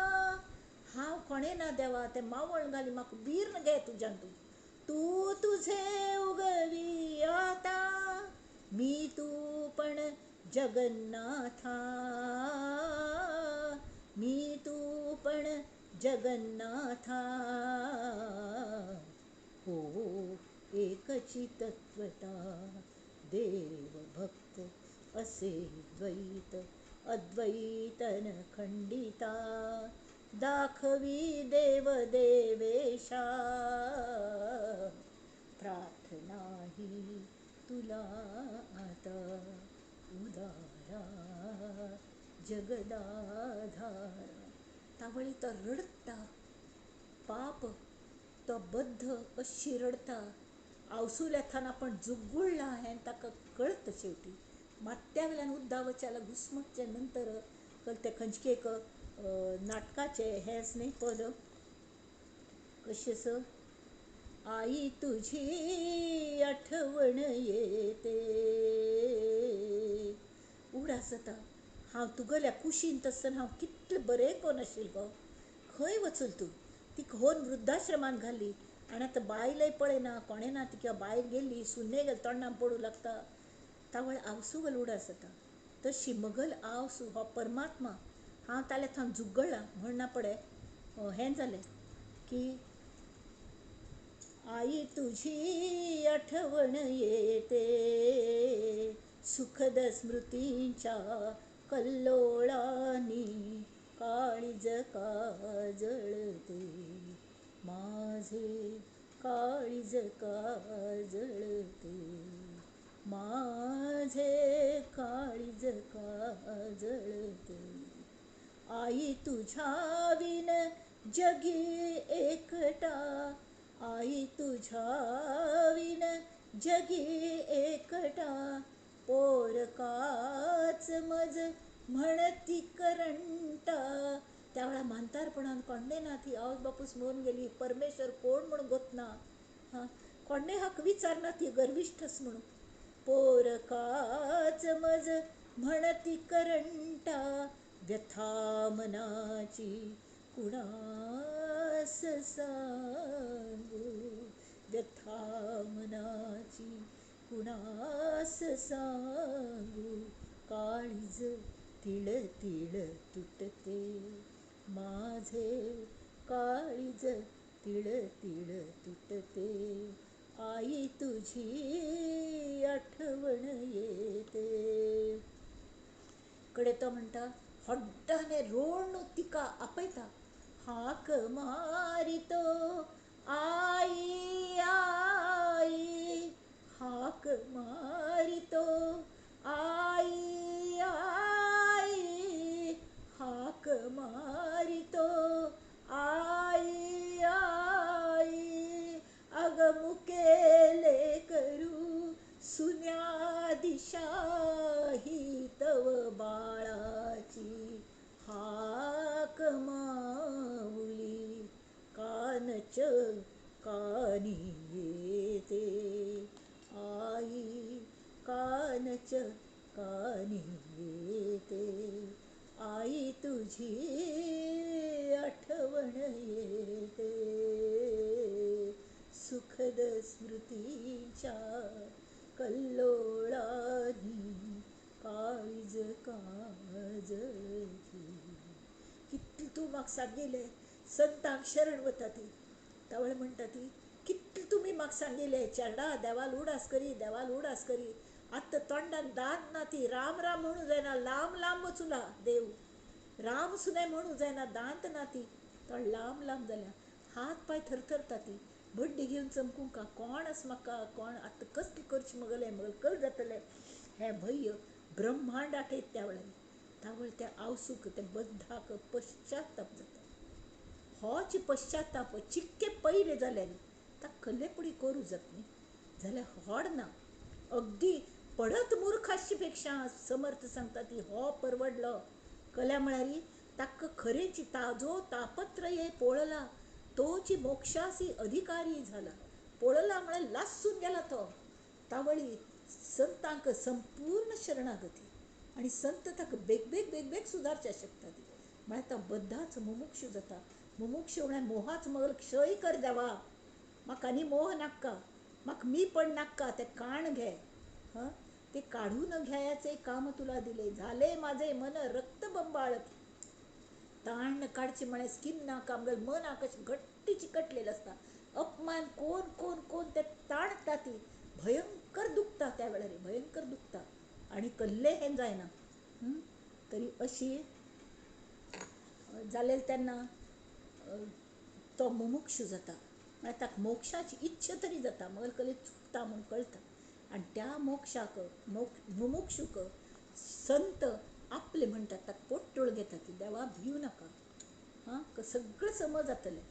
हांव कोणें ना देवा तें मावळ घाली म्हाका बीर्ण घे तुज्यान तूं तूं तुझे उगवी आता मी तूं पण जगन्नाथा मी तूं पण जगन्नाथा. हो एकची तत्वता देव भक्त असे द्वैत अद्वैतन खंडिता दाखवी देव देवेशा प्रार्थना ही तुला आता उदारा जगदाधारा. तावळी तो रडटा पाप तो बद्ध अशी रडटा आवसुल्याथान आपण जुगुळला हें ताका कळता शेवटी. मात्या वेल्यान उद्दावच्याला घुसमटचे नंतर कळते खंयचे एक नाटकाचें हेंच न्ही पद कशें आसा आई तुझी आठवण येते. उगडास जाता हांव तुगेल्या कुशींत आसतना हांव कितलें बरें कोन्न आशिल्लें गो. खंय वचून तूं तिका होन वृद्धाश्रमांत घाली आनी आतां बायलय पळयना कोणें ना तिका बायल गेली सुने गेले तोंडान पडूं लागता. तावळ आवसू गल उगडास जाता तशी मगल आवसू हो परमात्मा हांव ताल्या थावन जुगळ्ळां म्हण ना पडे हें जालें की आई तुझी आठवण येते सुखद स्मृतींच्या कल्लोळांनी काळीज काजळते माझे काळीज काजळते माझे काळीज काजळते. आई तुझ्या विन जगी एकटा आई तुझ्या विन जगी एकटा पोरकाच मज म्हणती करंटा. त्या वेळार म्हातारपणान कोणें ना ती आवय बापूस मरून गेली परमेश्वर कोण म्हूण गोतना हां कोणें हाका विचारना ती गर्विश्ठच म्हणून. पोरकाच मज म्हणती करंटा व्यथा मनाची कुणास सांगू व्यथा मनाची कुणास सांगू. काळीज तिळ तिळ तुटते माझे काळीज तिळ तिळ तुटते आई तुझी आठवण येते. कडे तो म्हणटा होड्डाने रोण तिका आपयता हाक मारितो आई आई हाक मारितो आई आई हाक मारितो आई आई. अग मुकेले करू सुन्या दिशा ही तव बाळाची हाक माऊली कानच कानी येते आई कानच कानी येते आई तुझी आठवण येते सुखद स्मृतीच्या कल्लोळानी काळीज काजळते. कितली तूं म्हाका सांगिल्लें संतांक शरण वता ती तावळ म्हणटा ती कितली तुमी म्हाका सांगिल्लें चेडा देवाल उडास करी देवाल उडास करी आतां तोंडान दांत ना ती राम राम म्हणू जायना लांब लांब वचूं ना देव राम सुद्दां म्हणू जायना दांत ना ती. तोंड लांब लांब जाल्या, हात पांय थरथरता ती, बड्डी घेवन चमकूंक कोण आसा म्हाका, कोण आतां कसलें करचें मगलें, मगलें कल जातलें, हें भंय ब्रह्मांड आठयत त्या वेळार. तावळ त्या आवसूक त्या बद्धाक पश्चाताप जाता. होच पश्चाताप चिक्के पयले जाल्यार ताका कल्लेपुडी करूं जाता न्ही, जाल्यार होड ना अगदी पडत मूर्ख पेक्षा समर्थ सांगता ती हो परवडलो. कल्या म्हळ्यार ताका खरेंची ताजो तापत्रये पळला तोची मोक्षासी अधिकारी झाला. पळला म्हळ्यार लासून गेला तो. तावळी संतांक संपूर्ण शरणागती आनी संत ताका बेगबेग बेगबेग सुदारच्या शकता ती. म्हळ्यार तो बद्दाच मुमुक्षू जाता. मुमुक्षू म्हळ्यार मोहाच मगल क्षय कर देवा, म्हाका आनी मोह नाका, म्हाका मी पण नाका, ते काण घे, हं ते काढून घ्यायचे काम तुला दिले, झाले माझे मन रक्तबंबाळ. ताण काडचे म्हळ्यार स्किन नाका, आमगेलें मन आकश घट्ट चिकटलेलें आसता. अपमान कोण कोण कोण ते ताणता ती भयंकर दुखता त्या वेळार, भयंकर दुखता आनी कल्ले हें जायना. तरी अशी जालें तेन्ना तो मुमुक्षू जाता, म्हळ्यार ताका मोक्षाची इच्छा तरी जाता, मगेर कले चुकता म्हूण कळटा. आनी त्या मोक्षाक मुमुक्षूक संत आपले म्हणटात, ताका पोट्टोळ घेता ती, देवा भिव नाका, हां सगळें समज जातलें,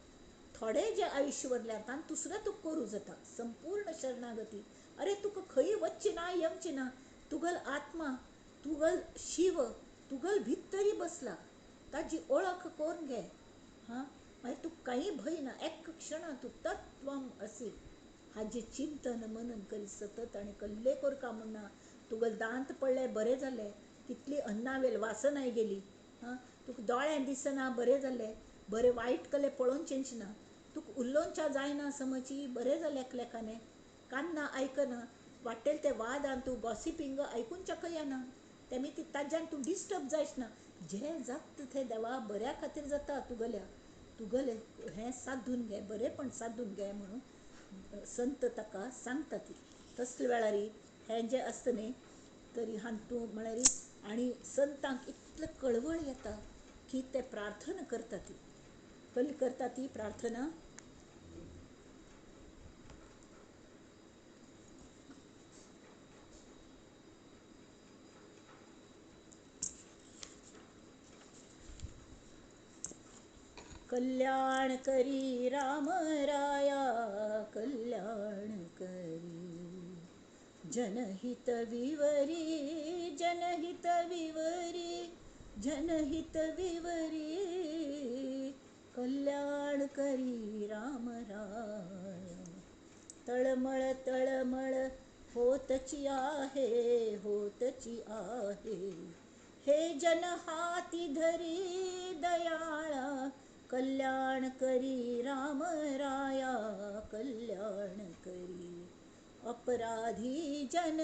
थोडें जें आयुश्य उरलें आतां दुसरें तुका करूं जाता. संपूर्ण शरणागती. अरे तुका खंय वचचें ना येवचें ना, तुगल आत्मा तुगल शिव तुगल भितरी बसला, ताजी ओळख करून घे, हां मागीर तुका कांय भंय ना, एक क्षणा तूं तत्वम असी. हाजें चिंतन मनन करी सतत आनी कल्ले कोरका म्हणना. तुगल दांत पडले बरें जालें, तितली अन्नावेल वासनाय गेली, हां तुका दोळ्यां दिसना बरें जालें, बरें वायट कले पळोवचेंच ना, तुका उलोवच्या जायना समजी बरें जालें एकलेकाने, कान्ना आयकना, वाटेल ते वादान तूं गॉसिपींग आयकुनच्याकय येना, तेमी ती ताज्यान तूं डिस्टर्ब जायच ना. जें जाता तें देवा बऱ्या खातीर जाता, तुगल्या तुगलें हें सादून घे, बरेंपण सादून घे म्हणून संत ताका सांगता ती. तसले वेळार हें जें आसता न्ही तरी हातूंत म्हळ्यार आनी संतांक इतलें कळवळ येता की ते प्रार्थना करता ती, कल करता ती प्रार्थना. कल्याण करी राम राया कल्याण करी, जनहित विवरी जनहित विवरी जनहित विवरी, कल्याण करी राम राया. तळमळ तळमळ होतची आहे होतची आहे, हे जन हाती धरी दयाळा, कल्याण करी राम राया कल्याण करी. अपराधी जन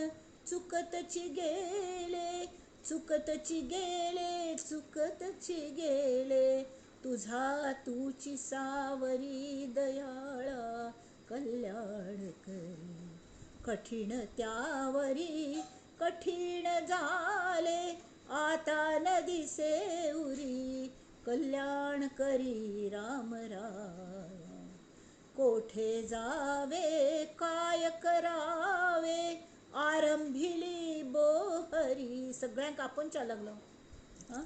चुकतची गेले चुकतची गेले चुकतची गेले, तुझा तुची सावरी दयाळा कल्याण करी. कठीण त्यावरी कठीण झाले आता न दिसे उरी, कल्याण करी राम राया. कोठे जावे काय करावे आरंभिली बोहरी. सगळ्यांक आपोवच्या लागलो, हां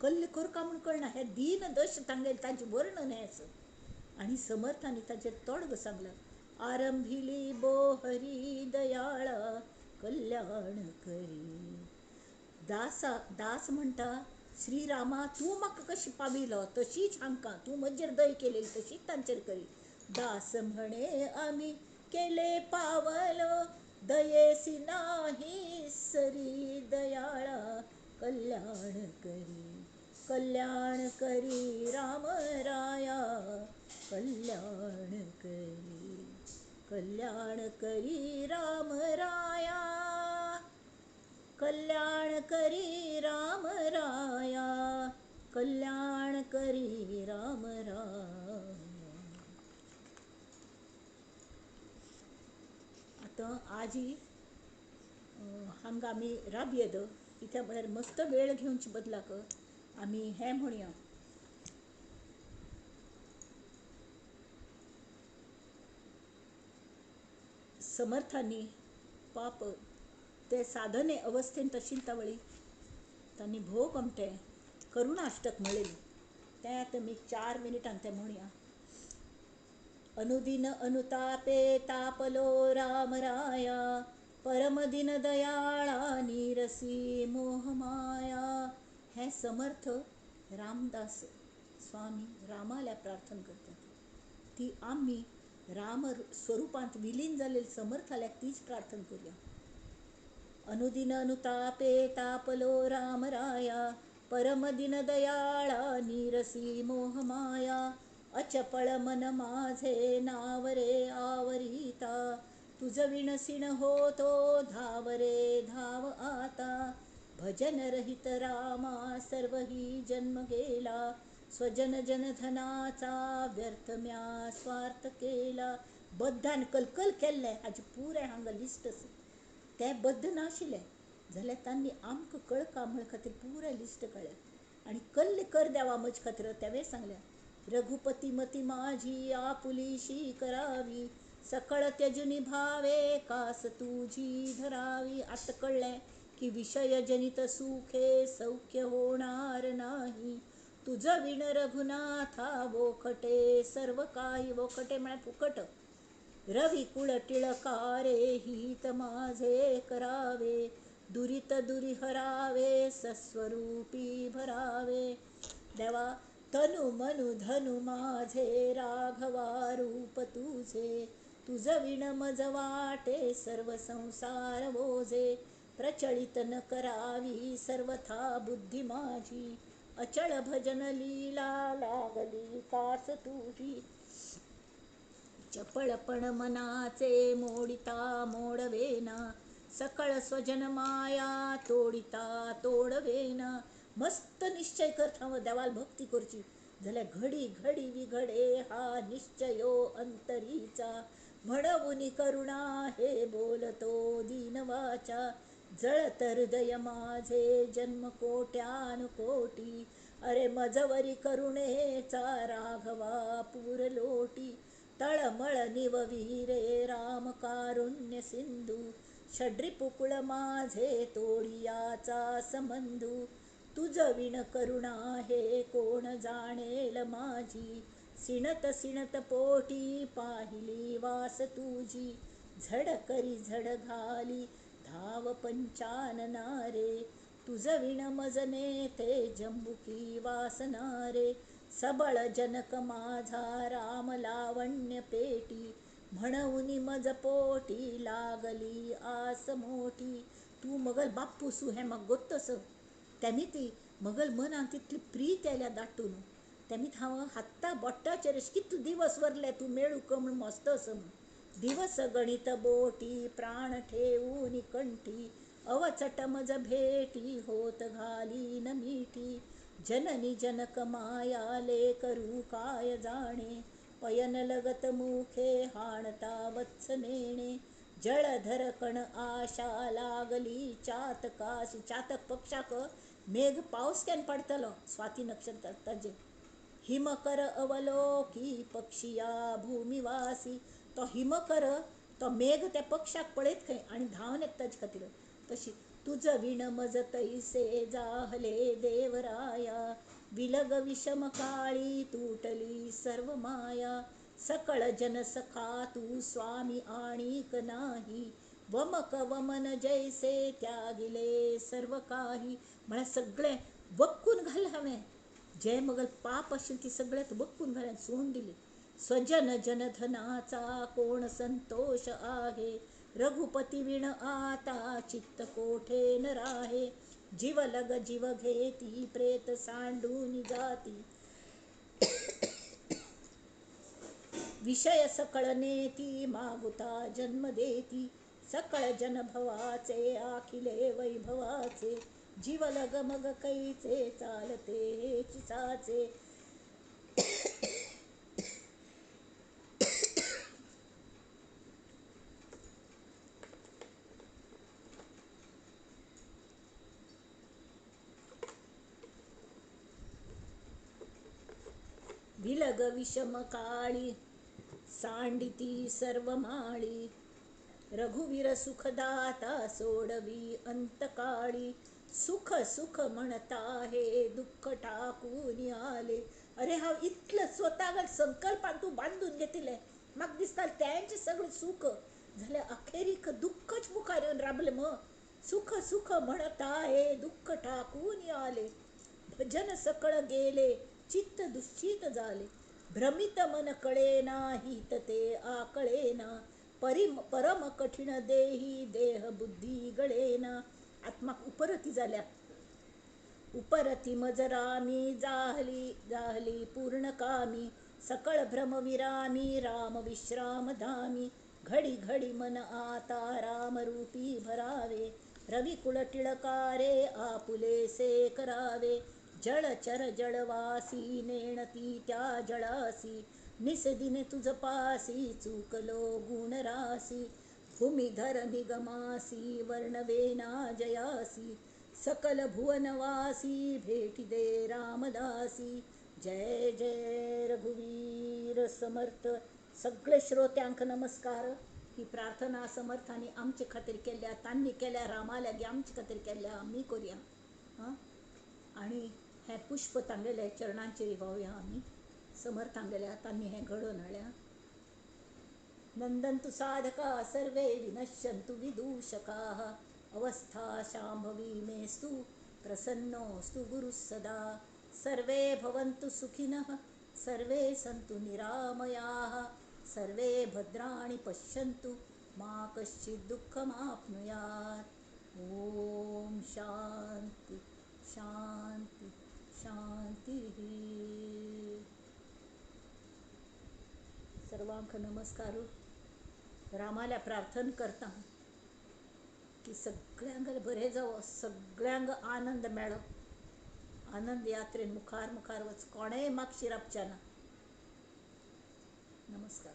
कल्ल करका म्हूण कळना, हें दीन दश तांगेलें तांचें वर्णन हें आसा. आनी समर्थांनी ताचेर तोडगो सांगला, आरंभिली बोहरी दयाळा कल्याण करी. दासा दास म्हणटा, श्रीरामा तूं म्हाका कशी पाविलो तशीच हांकां तूं म्हजेर दय केलेली तशीच तांचेर करी. दास म्हणे आमी केले पावलो दयेसी नाही सरी दयाळा कल्याण करी. कल्याण करी राम राया कल्याण करी, कल्याण करी राम राया कल्याण करी राम राया कल्याण करी राम राया. आतां आजी हांगा आमी राबयेद कित्याक म्हळ्यार मस्त वेळ घेवचे बदलाक आमी हें म्हणया. समर्थांनी पाप ते साधने अवस्थेंत आशिल्ले तवळी तांणी भोव अमकें करुणाष्टक म्हणलेलें तें आतां आमी 4 मिनटान तें म्हणया. अनुदिन अनुतापे तापलो राम राया, परम दिन दयाळा नीरसी मोह माया. हें समर्थ रामदास स्वामी रामाल्या प्रार्थना करतात. ती आमी राम स्वरुपांत विलीन जाल्ले समर्थाल्याक तीच प्रार्थना करुया. अनुदिन अनुतापे तापलो राम राया, परम दिन दयाळा नीरसी मोह माया. अचपळ मन माझे नावरे आवरीता, तुझ विणसिण होतो धावरे धाव आता. भजन रहित रामा सर्वही जन्म गेला, स्वजन जनधनाचा व्यर्थ म्या स्वार्थ केला. बद्धान कलकल केल्लें हाजें पुराय हांगा लिस्ट आसा. तें बद्ध नाशिल्लें जाल्यार तांणी आमकां कळका म्हण खातीर पुराय लिस्ट काडल्या आनी कल्ले कर देवा म्हजे खातीर तेंवें सांगलें. रघुपती मती माझी आपुलीशी करावी, सकळ त्यजुनी भावे कास तुझी धरावी. आतां कळ्ळें की विषय जनित सुखे सौख्य होणार नाही, तुझ विण रघुनाथा वोखटे सर्व काही. वोखटे म्हळ्यार फुकट. रवी कुळ टिळकारे हित माझे करावे, दुरित दुरी हरावे सस्वरूपी भरावे. देवा तनु मनु धनु माझे राघवा रूप तुझे, तुझ विण मज वाटे सर्व संसार ओझे. प्रचलित न करावी सर्वथा बुद्धी माझी, अचळ भजन लीला लागली कास तुझी. चपळपण मनाचे मोडिता मोडवेना, सकळ स्वजन माया तोडिता तोडवेना. मस्त निश्चय करता हांव देवाल भक्ती करची जाल्यार घडी घडी विघडे हा निश्चयो अंतरीचा. म्हणवुनी करुणा हे बोलतो दीनवाचा, जळत हृदय माझे जन्म कोट्यानुकोटी. अरे मजवरी करुणेचा राघवा पूरलोटी. तळमळ निववीरे राम कारुण्य सिंधू, षड्रिपुकुळ माझे तोडियाचा संबंधू. तुझ विण करुणा हे कोण जाणेल माझी, सिणत सिणत पोटी पाहिली वास तुझी. झड करी झड घाली धाव पंचाननारे, तुझ विण मजने ते जंबुकी वासनारे. सबळ जनक माझा राम लावण्य पेटी, म्हणून मज पोटी लागली आस मोठी. तूं मगल बाप्पू सू हें म्हाका गोत्तस तेमी ती मगल मनान तितली प्रीत आयल्या दाटून. तेमी हांव हाता बोटाचेर अशें कितले दिवस वरले तूं मेळूं काय म्हूण मस्त असो म्हूण. दिवस गणित बोटी प्राण ठेवून कंठी, अवचट मज भेटी होत घालीन मिठी. जननी जनक माया ले करू काय जाणे, पयन लगत मुखे हाणता वत्स नेणे. जळधर कण आशा लागली चातकाशी. चातक पक्षाक मेघ पावस केन्ना पडटलो स्वाती नक्षत्र ताजेर. हिमकर अवलोकी पक्षिया भूमिवासी. तो हिमकर तो मेघ त्या पक्षाक पळयत खंय आनी धांवन येता ताजे खातीर. तशी तुझ विण मज तैसे जाहले देवराया, विलग विषम काळी तुटली सर्व माया. सकळ जन सखा तू स्वामी आणीक नाही, वमक वमन जैसे त्यागिले सर्व काही. म्हळ्यार सगळें वक्कून घालें हांवें, जें मगल पाप आशिल्लें ती सगळें वक्कून घालें सोडून दिलें. स्वजन जनधनाचा कोण संतोष आहे, रघुपती विण आता चित्त कोठे न राहे. जीव लग जीव घेती प्रेत सांडून जाती, विषय सकळ नेती मागुता जन्म देती. सकळ जनभवाचे आखिले वैभवाचे, जीव लग मग कैचे चालते हेची साचे. विलग विषम काळी सांडिती सर्व माळी, रघुवीर सुखदाता सोडवी अंतकाळी. सुख सुख म्हणता हे दुःख टाकून आले. अरे हांव इतलं स्वतः संकल्पान तूं बांदून घेतिल्लें, म्हाका दिसता तेंचें सगळें सुख जाल्यार अखेरीक दुःखच मुखार येवन राबलें. मग सुख सुख म्हणता हे दुःख टाकून आले. भजन सकळ गेले चित्त दुश्चित झाले. भ्रमित मन कळेना हित ते आकळेना. परम कठीण देही देह बुद्धी गळेना. आत्माक उपरती जाल्या. उपरती मजरामी जाहली जाहली पूर्ण कामी. सकळ भ्रम विरामी राम विश्राम धामी. घडी घडी मन आता राम रूपी भरावे. रविकुल टिळकारे आपुले से करावे. जळ चर जळवासी नेणती त्या जळासी. निसदिने तुझ पासी चुकलो गुणरासी. भूमिधर निगमासी वर्णवेना जयासी. सकल भुवनवासी भेटी दे रामदासी. जय जय रघुवीर समर्थ. सगळे श्रोत्यांक नमस्कार. ही प्रार्थना समर्थांनी आमचे खातीर केल्या, तांणी केल्या, रामा लागीं आमचे खातीर केल्या, आमी करुया. हां, आनी हें पुष्प तांगेल्या चरणांचेर व्हांवया आमी. समर्थांगेल्या तांणी हें घडोवन हाडल्या. नंदन्तु साधका सर्वे विनश्यन्तु विदूषकाः. अवस्था शांभवी मेस्तु प्रसन्नोऽस्तु गुरुः सदा. सर्वे भवन्तु सुखिनः सर्वे सन्तु निरामयाः. सर्वे भद्राणि पश्यन्तु मा कश्चित् दुःखमाप्नुयात्. ॐ शांती शांती शांती. सर्वांक नमस्कार. रामाला प्रार्थना करता की सगळ्यांक बरें जावं, सगळ्यांक आनंद मेळो, आनंद यात्रेन मुखार मुखार वच, कोणेय मागशी राबचें ना. नमस्कार.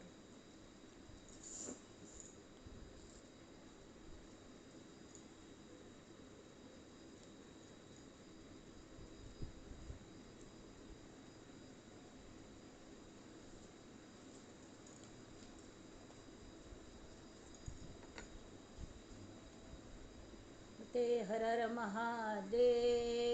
ते हर हर महादेव.